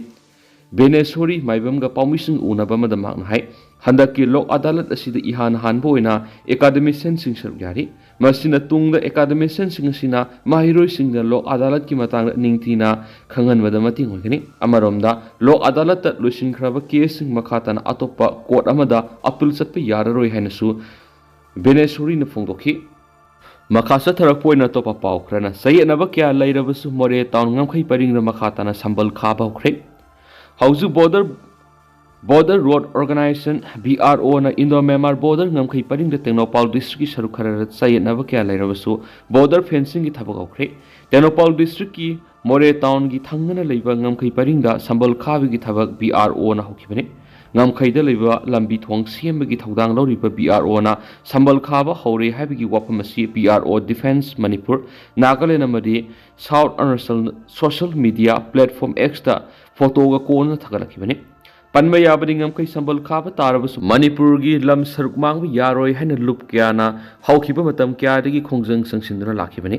ꯕꯦꯅꯦꯁꯣꯔꯤ ꯃꯥꯏꯕꯝꯒ ꯄꯥꯎꯃꯤꯁꯤꯡ ꯎꯅꯕ ꯑꯃꯗ ꯃꯍꯥꯛꯅ ꯍꯥꯏ, ꯍꯟꯗꯛꯀꯤ ꯂꯣꯛ ꯑꯗꯥꯂꯠ ꯑꯁꯤꯗ ꯏꯍꯥꯟ ꯍꯥꯟꯕ ꯑꯣꯏꯅ ꯑꯦꯀꯥꯗꯃꯤꯁꯤꯌꯟꯁꯤꯡ ꯁꯔꯨꯛ ꯌꯥꯔꯤ꯫ ꯃꯁꯤꯅ ꯇꯨꯡꯗ ꯑꯦꯀꯥꯗꯃꯤꯁꯤꯌꯟꯁꯤꯡ ꯑꯁꯤꯅ ꯃꯍꯩꯔꯣꯏꯁꯤꯡꯗ ꯂꯣꯛ ꯑꯗꯥꯂꯠꯀꯤ ꯃꯇꯥꯡꯗ ꯅꯤꯡꯊꯤꯅ ꯈꯪꯍꯟꯕꯗ ꯃꯇꯦꯡ ꯑꯣꯏꯒꯅꯤ꯫ ꯑꯃꯔꯣꯝꯗ, ꯂꯣꯛ ꯑꯗꯥꯂꯠꯇ ꯂꯣꯏꯁꯤꯟꯈ꯭ꯔꯕ ꯀꯦꯁꯁꯤꯡ ꯃꯈꯥ ꯇꯥꯅ ꯑꯇꯣꯞꯄ ꯀꯣꯔꯠ ꯑꯃꯗ ꯑꯄꯤꯜ ꯆꯠꯄ ꯌꯥꯔꯔꯣꯏ ꯍꯥꯏꯅꯁꯨ ꯕꯦꯅꯦꯁꯣꯔꯤꯅ ꯐꯣꯡꯗꯣꯛꯈꯤ꯫ ꯃꯈꯥ ꯆꯠꯊꯔꯛꯄ ꯑꯣꯏꯅ ꯑꯇꯣꯞꯄ ꯄꯥꯎ ꯈꯔꯅ, ꯆꯌꯦꯠꯅꯕ ꯀꯌꯥ ꯂꯩꯔꯕꯁꯨ ꯃꯣꯔꯦ ꯇꯥꯎꯟ ꯉꯝꯈꯩ ꯄꯔꯤꯡꯗ ꯃꯈꯥ ꯇꯥꯅ ꯁꯝꯕꯜ ꯈꯥꯕ ꯍꯧꯈ꯭ꯔꯦ꯫ ꯍꯧꯖꯤꯛ border border road organization, B R O Indo Myanmar border ꯉꯝꯈꯩ ꯄꯔꯤꯡꯗ ꯇꯦꯡꯅꯧꯄꯥꯜ ꯗꯤꯁꯇ꯭ꯔꯤꯛꯀꯤ ꯁꯔꯨꯛ ꯈꯔꯗ ꯆꯌꯦꯠꯅꯕ ꯀꯌꯥ ꯂꯩꯔꯕꯁꯨ ꯕꯣꯔꯗꯔ ꯐꯦꯟꯁꯤꯡꯒꯤ ꯊꯕꯛ ꯍꯧꯈ꯭ꯔꯦ꯫ ꯇꯦꯡꯅꯧꯄꯥꯜ ꯗꯤꯁꯇ꯭ꯔꯤꯛꯀꯤ ꯃꯣꯔꯦ ꯇꯥꯎꯟꯒꯤ ꯊꯪꯅꯅ ꯂꯩꯕ ꯉꯝꯈꯩ ꯄꯔꯤꯡꯗ ꯁꯝꯕꯜ ꯈꯥꯕꯒꯤ ꯊꯕꯛ ꯕꯤ ꯑꯥꯔ ꯑꯣꯅ ꯍꯧꯈꯤꯕꯅꯤ꯫ ꯉꯝꯈꯩꯗ ꯂꯩꯕ ꯂꯝꯕꯤ ꯊꯣꯡ ꯁꯦꯝꯕꯒꯤ ꯊꯧꯗꯥꯡ ꯂꯧꯔꯤꯕ ꯕꯤ ꯑꯥꯔ ꯑꯣꯅ ꯁꯝꯕꯜ ꯈꯥꯕ ꯍꯧꯔꯦ ꯍꯥꯏꯕꯒꯤ ꯋꯥꯐꯝ ꯑꯁꯤ B R O defence Manipur, Nagaland ꯑꯃꯗꯤ south Arunachal social media platform ꯑꯦꯛꯁꯇ ꯐꯣꯇꯣꯒ ꯀꯣꯟꯅ ꯊꯥꯒꯠꯂꯛꯈꯤꯕꯅꯤ꯫ ꯄꯟꯕ ꯌꯥꯕꯗꯤ ꯉꯝꯈꯩ ꯁꯝꯕꯜ ꯈꯥꯕ ꯇꯥꯔꯕꯁꯨ ꯃꯅꯤꯄꯨꯔꯒꯤ ꯂꯝ ꯁꯔꯨꯛ ꯃꯥꯡꯕ ꯌꯥꯔꯣꯏ ꯍꯥꯏꯅ ꯂꯨꯞ ꯀꯌꯥꯅ ꯍꯧꯈꯤꯕ ꯃꯇꯝ ꯀꯌꯥꯗꯒꯤ ꯈꯣꯡꯖꯪ ꯆꯪꯁꯤꯟꯗꯨꯅ ꯂꯥꯛꯈꯤꯕꯅꯤ꯫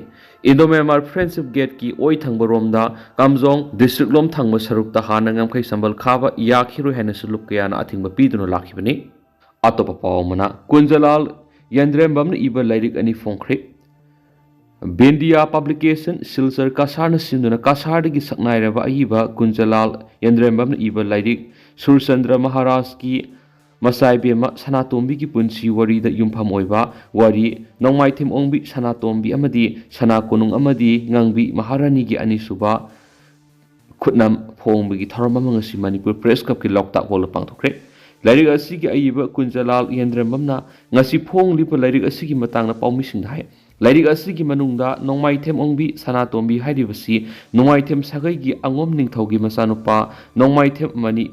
ꯏꯟꯗꯣ ꯃ꯭ꯌꯥꯟꯃꯥꯔ ꯐ꯭ꯔꯦꯟꯗꯁꯤꯞ ꯒꯦꯠꯀꯤ ꯑꯣꯏ ꯊꯪꯕ ꯔꯣꯝꯗ ꯀꯥꯝꯖꯣꯡ ꯗꯤꯁꯇ꯭ꯔꯤꯛ ꯂꯣꯝ ꯊꯪꯕ ꯁꯔꯨꯛꯇ ꯍꯥꯟꯅ ꯉꯝꯈꯩ ꯁꯝꯕꯜ ꯈꯥꯕ ꯌꯥꯈꯤꯔꯣꯏ ꯍꯥꯏꯅꯁꯨ ꯂꯨꯞ ꯀꯌꯥꯅ ꯑꯊꯤꯡꯕ ꯄꯤꯗꯨꯅ ꯂꯥꯛꯈꯤꯕꯅꯤ꯫ ꯑꯇꯣꯞꯄ ꯄꯥꯎ ꯑꯃꯅ, ꯀꯨꯟꯖꯂꯥꯜ ꯌꯦꯟꯗ꯭ꯔꯦꯝꯕꯝꯅ ꯏꯕ ꯂꯥꯏꯔꯤꯛ ꯑꯅꯤ ꯐꯣꯡꯈ꯭ꯔꯦ꯫ ꯕꯤꯟꯗꯤꯌꯥ ꯄꯕ꯭ꯂꯤꯀꯦꯁꯟ, ꯁꯤꯜꯆꯔ ꯀꯁꯥꯔꯅ ꯁꯤꯟꯗꯨꯅ ꯀꯁꯥꯔꯗꯒꯤ ꯁꯛꯅꯥꯏꯔꯕ ꯑꯏꯕ ꯀꯨꯟꯖꯂꯥꯜ ꯌꯦꯟꯗ꯭ꯔꯦꯝꯕꯝꯅ ꯏꯕ ꯂꯥꯏꯔꯤꯛ ꯁꯨꯔꯆꯟꯗ꯭ꯔ ꯃꯍꯥꯔꯥꯖꯀꯤ ꯃꯆꯥꯏꯕꯦꯝꯃ ꯁꯅꯥꯇꯣꯝꯕꯤꯒꯤ ꯄꯨꯟꯁꯤ ꯋꯥꯔꯤꯗ ꯌꯨꯝꯐꯝ ꯑꯣꯏꯕ ꯋꯥꯔꯤ ꯅꯣꯡꯃꯥꯏꯊꯦꯝ ꯑꯣꯡꯕꯤ ꯁꯅꯥꯇꯣꯝꯕꯤ ꯑꯃꯗꯤ ꯁꯅꯥ ꯀꯣꯅꯨꯡ ꯑꯃꯗꯤ ꯉꯥꯡꯕꯤ ꯃꯍꯥꯔꯥꯅꯤꯒꯤ ꯑꯅꯤꯁꯨꯕ ꯈꯨꯠꯅꯝ ꯐꯣꯡꯕꯒꯤ ꯊꯧꯔꯝ ꯑꯃ ꯉꯁꯤ ꯃꯅꯤꯄꯨꯔ ꯄ꯭ꯔꯦꯁ ꯀ꯭ꯂꯕꯀꯤ ꯂꯣꯛꯇꯥꯛ ꯍꯣꯜꯗ ꯄꯥꯡꯊꯣꯛꯈ꯭ꯔꯦ꯫ ꯂꯥꯏꯔꯤꯛ ꯑꯁꯤꯒꯤ ꯑꯏꯕ ꯀꯨꯟꯖꯂꯥꯜ ꯌꯦꯟꯗ꯭ꯔꯦꯝꯕꯝꯅ ꯉꯁꯤ ꯐꯣꯡꯂꯤꯕ ꯂꯥꯏꯔꯤꯛ ꯑꯁꯤꯒꯤ ꯃꯇꯥꯡꯗ ꯄꯥꯎꯃꯤꯁꯤꯡꯗ ꯍꯥꯏ, ꯂꯥꯏꯔꯤꯛ ꯑꯁꯤꯒꯤ ꯃꯅꯨꯡꯗ ꯅꯣꯡꯃꯥꯏꯊꯦꯝ ꯑꯣꯡꯕꯤ ꯁꯅꯥꯇꯣꯝꯕꯤ ꯍꯥꯏꯔꯤꯕꯁꯤ ꯅꯣꯡꯃꯥꯏꯊꯦꯝ ꯁꯥꯒꯩꯒꯤ ꯑꯉꯣꯝ ꯅꯤꯡꯊꯧꯒꯤ ꯃꯆꯥꯅꯨꯄꯥ ꯅꯣꯡꯃꯥꯏꯊꯦꯝ ꯃꯅꯤ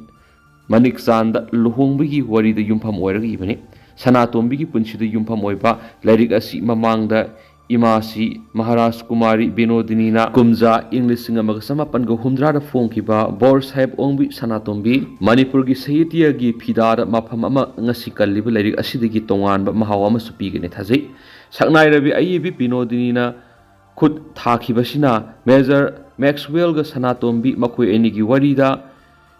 ꯃꯅꯤꯛꯆꯥꯟꯗ ꯂꯨꯍꯣꯡꯕꯒꯤ ꯋꯥꯔꯤꯗ ꯌꯨꯝꯐꯝ ꯑꯣꯏꯔꯒ ꯏꯕꯅꯤ꯫ ꯁꯅꯥꯇꯣꯝꯕꯤꯒꯤ ꯄꯨꯟꯁꯤꯗ ꯌꯨꯝꯐꯝ ꯑꯣꯏꯕ ꯂꯥꯏꯔꯤꯛ ꯑꯁꯤ ꯃꯃꯥꯡꯗ ꯏꯃꯥꯁꯤ ꯃꯍꯥꯔꯥꯖ ꯀꯨꯃꯥꯔꯤ ꯕꯤꯅꯣꯗꯤꯅꯤꯅ ꯀꯨꯝꯖꯥ ꯏꯪ ꯂꯤꯁꯤꯡ ꯑꯃꯒ ꯆꯃꯥꯄꯟꯒ ꯍꯨꯝꯗ꯭ꯔꯥꯗ ꯐꯣꯡꯈꯤꯕ ꯕꯣꯔ ꯁꯥꯍꯦꯕ ꯑꯣꯡꯕꯤ ꯁꯅꯥꯇꯣꯝꯕꯤ ꯃꯅꯤꯄꯨꯔꯒꯤ ꯁꯥꯍꯤꯇ꯭ꯌꯒꯤ ꯐꯤꯗꯥꯗ ꯃꯐꯝ ꯑꯃ ꯉꯁꯤ ꯀꯜꯂꯤꯕ ꯂꯥꯏꯔꯤꯛ ꯑꯁꯤꯗꯒꯤ ꯇꯣꯉꯥꯟꯕ ꯃꯍꯥꯎ ꯑꯃꯁꯨ ꯄꯤꯒꯅꯤ ꯊꯥꯖꯩ꯫ ꯁꯛꯅꯥꯏꯔꯕꯤ ꯑꯏꯕꯤ ꯕꯤꯅꯣꯗꯤꯅꯤꯅ ꯈꯨꯠ ꯊꯥꯈꯤꯕꯁꯤꯅ ꯃꯦꯖꯔ ꯃꯦꯛꯁꯋꯦꯜꯒ ꯁꯅꯥꯇꯣꯝꯕꯤ ꯃꯈꯣꯏ ꯑꯅꯤꯒꯤ ꯋꯥꯔꯤꯗ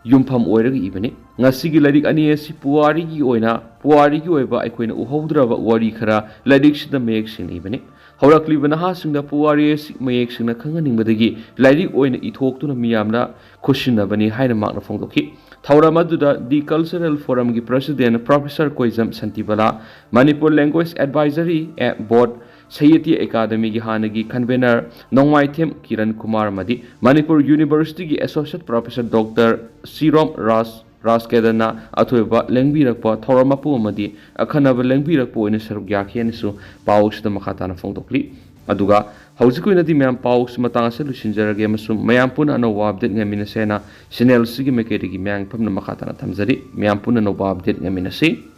ꯌꯨꯝꯐꯝ ꯑꯣꯏꯔꯒ ꯏꯕꯅꯤ꯫ ꯉꯁꯤꯒꯤ ꯂꯥꯏꯔꯤꯛ ꯑꯅꯤ ꯑꯁꯤ ꯄꯨꯋꯥꯔꯤꯒꯤ ꯑꯣꯏꯅ, ꯄꯨꯋꯥꯔꯤꯒꯤ ꯑꯣꯏꯕ ꯑꯩꯈꯣꯏꯅ ꯎꯍꯧꯗ꯭ꯔꯕ ꯋꯥꯔꯤ ꯈꯔ ꯂꯥꯏꯔꯤꯛꯁꯤꯗ ꯃꯌꯦꯛ ꯁꯦꯡꯅ ꯏꯕꯅꯤ꯫ ꯍꯧꯔꯛꯂꯤꯕ ꯅꯍꯥꯁꯤꯡꯗ ꯄꯨꯋꯥꯔꯤ ꯑꯁꯤ ꯃꯌꯦꯛ ꯁꯦꯡꯅ ꯈꯪꯍꯟꯅꯤꯡꯕꯗꯒꯤ ꯂꯥꯏꯔꯤꯛ ꯑꯣꯏꯅ ꯏꯊꯣꯛꯇꯨꯅ ꯃꯤꯌꯥꯝꯅ ꯈꯨꯠꯁꯤꯟꯅꯕꯅꯤ ꯍꯥꯏꯅ ꯃꯍꯥꯛꯅ ꯐꯣꯡꯗꯣꯛꯈꯤ꯫ ꯊꯧꯔꯝ ꯑꯗꯨꯗ ꯗꯤ ꯀꯜꯆꯔꯦꯜ ꯐꯣꯔꯝꯒꯤ president professor Koijam Shantibala, Manipur language advisory a board Sahitya ꯑꯦꯀꯥꯗꯃꯤꯒꯤ ꯍꯥꯟꯅꯒꯤ ꯀꯟꯚꯦꯅꯔ ꯅꯣꯡꯃꯥꯏꯊꯦꯝ ꯀꯤꯔꯟ ꯀꯨꯃꯥꯔ ꯑꯃꯗꯤ ꯃꯅꯤꯄꯨꯔ ꯌꯨꯅꯤꯚꯔꯁꯤꯇꯤꯒꯤ associate professor doctor Sirom Raj ꯔꯥꯖꯀꯦꯗꯟꯅ ꯑꯊꯣꯏꯕ ꯂꯦꯡꯕꯤꯔꯛꯄ, ꯊꯧꯔꯝ ꯃꯄꯨ ꯑꯃꯗꯤ ꯑꯈꯟꯅꯕ ꯂꯦꯡꯕꯤꯔꯛꯄ ꯑꯣꯏꯅ ꯁꯔꯨꯛ ꯌꯥꯈꯤ ꯍꯥꯏꯅꯁꯨ ꯄꯥꯎꯁꯤꯗ ꯃꯈꯥ ꯇꯥꯅ ꯐꯣꯡꯗꯣꯛꯂꯤ꯫ ꯑꯗꯨꯒ ꯍꯧꯖꯤꯛꯀꯤ ꯑꯣꯏꯅꯗꯤ ꯃꯌꯥꯝ ꯄꯥꯎꯁꯤ ꯃꯇꯥꯡ ꯑꯁꯤꯗ ꯂꯣꯏꯁꯤꯟꯖꯔꯒꯦ ꯑꯃꯁꯨꯡ ꯃꯌꯥꯝ ꯄꯨꯟꯅ ꯑꯅꯧꯕ ꯑꯞꯗꯦꯠ ꯉꯥꯏꯃꯤꯟꯅꯁꯦ ꯍꯥꯏꯅ ꯆꯦꯅꯦꯜꯁꯤꯒꯤ ꯃꯥꯏꯀꯩꯗꯒꯤ ꯃꯌꯥꯝꯒꯤ ꯐꯝꯅ ꯃꯈꯥ ꯇꯥꯅ ꯊꯝꯖꯔꯤ꯫ ꯃꯌꯥꯝ ꯄꯨꯟꯅ ꯑꯅꯧꯕ ꯑꯞꯗꯦꯠ ꯉꯥꯏꯃꯤꯟꯅꯁꯤ꯫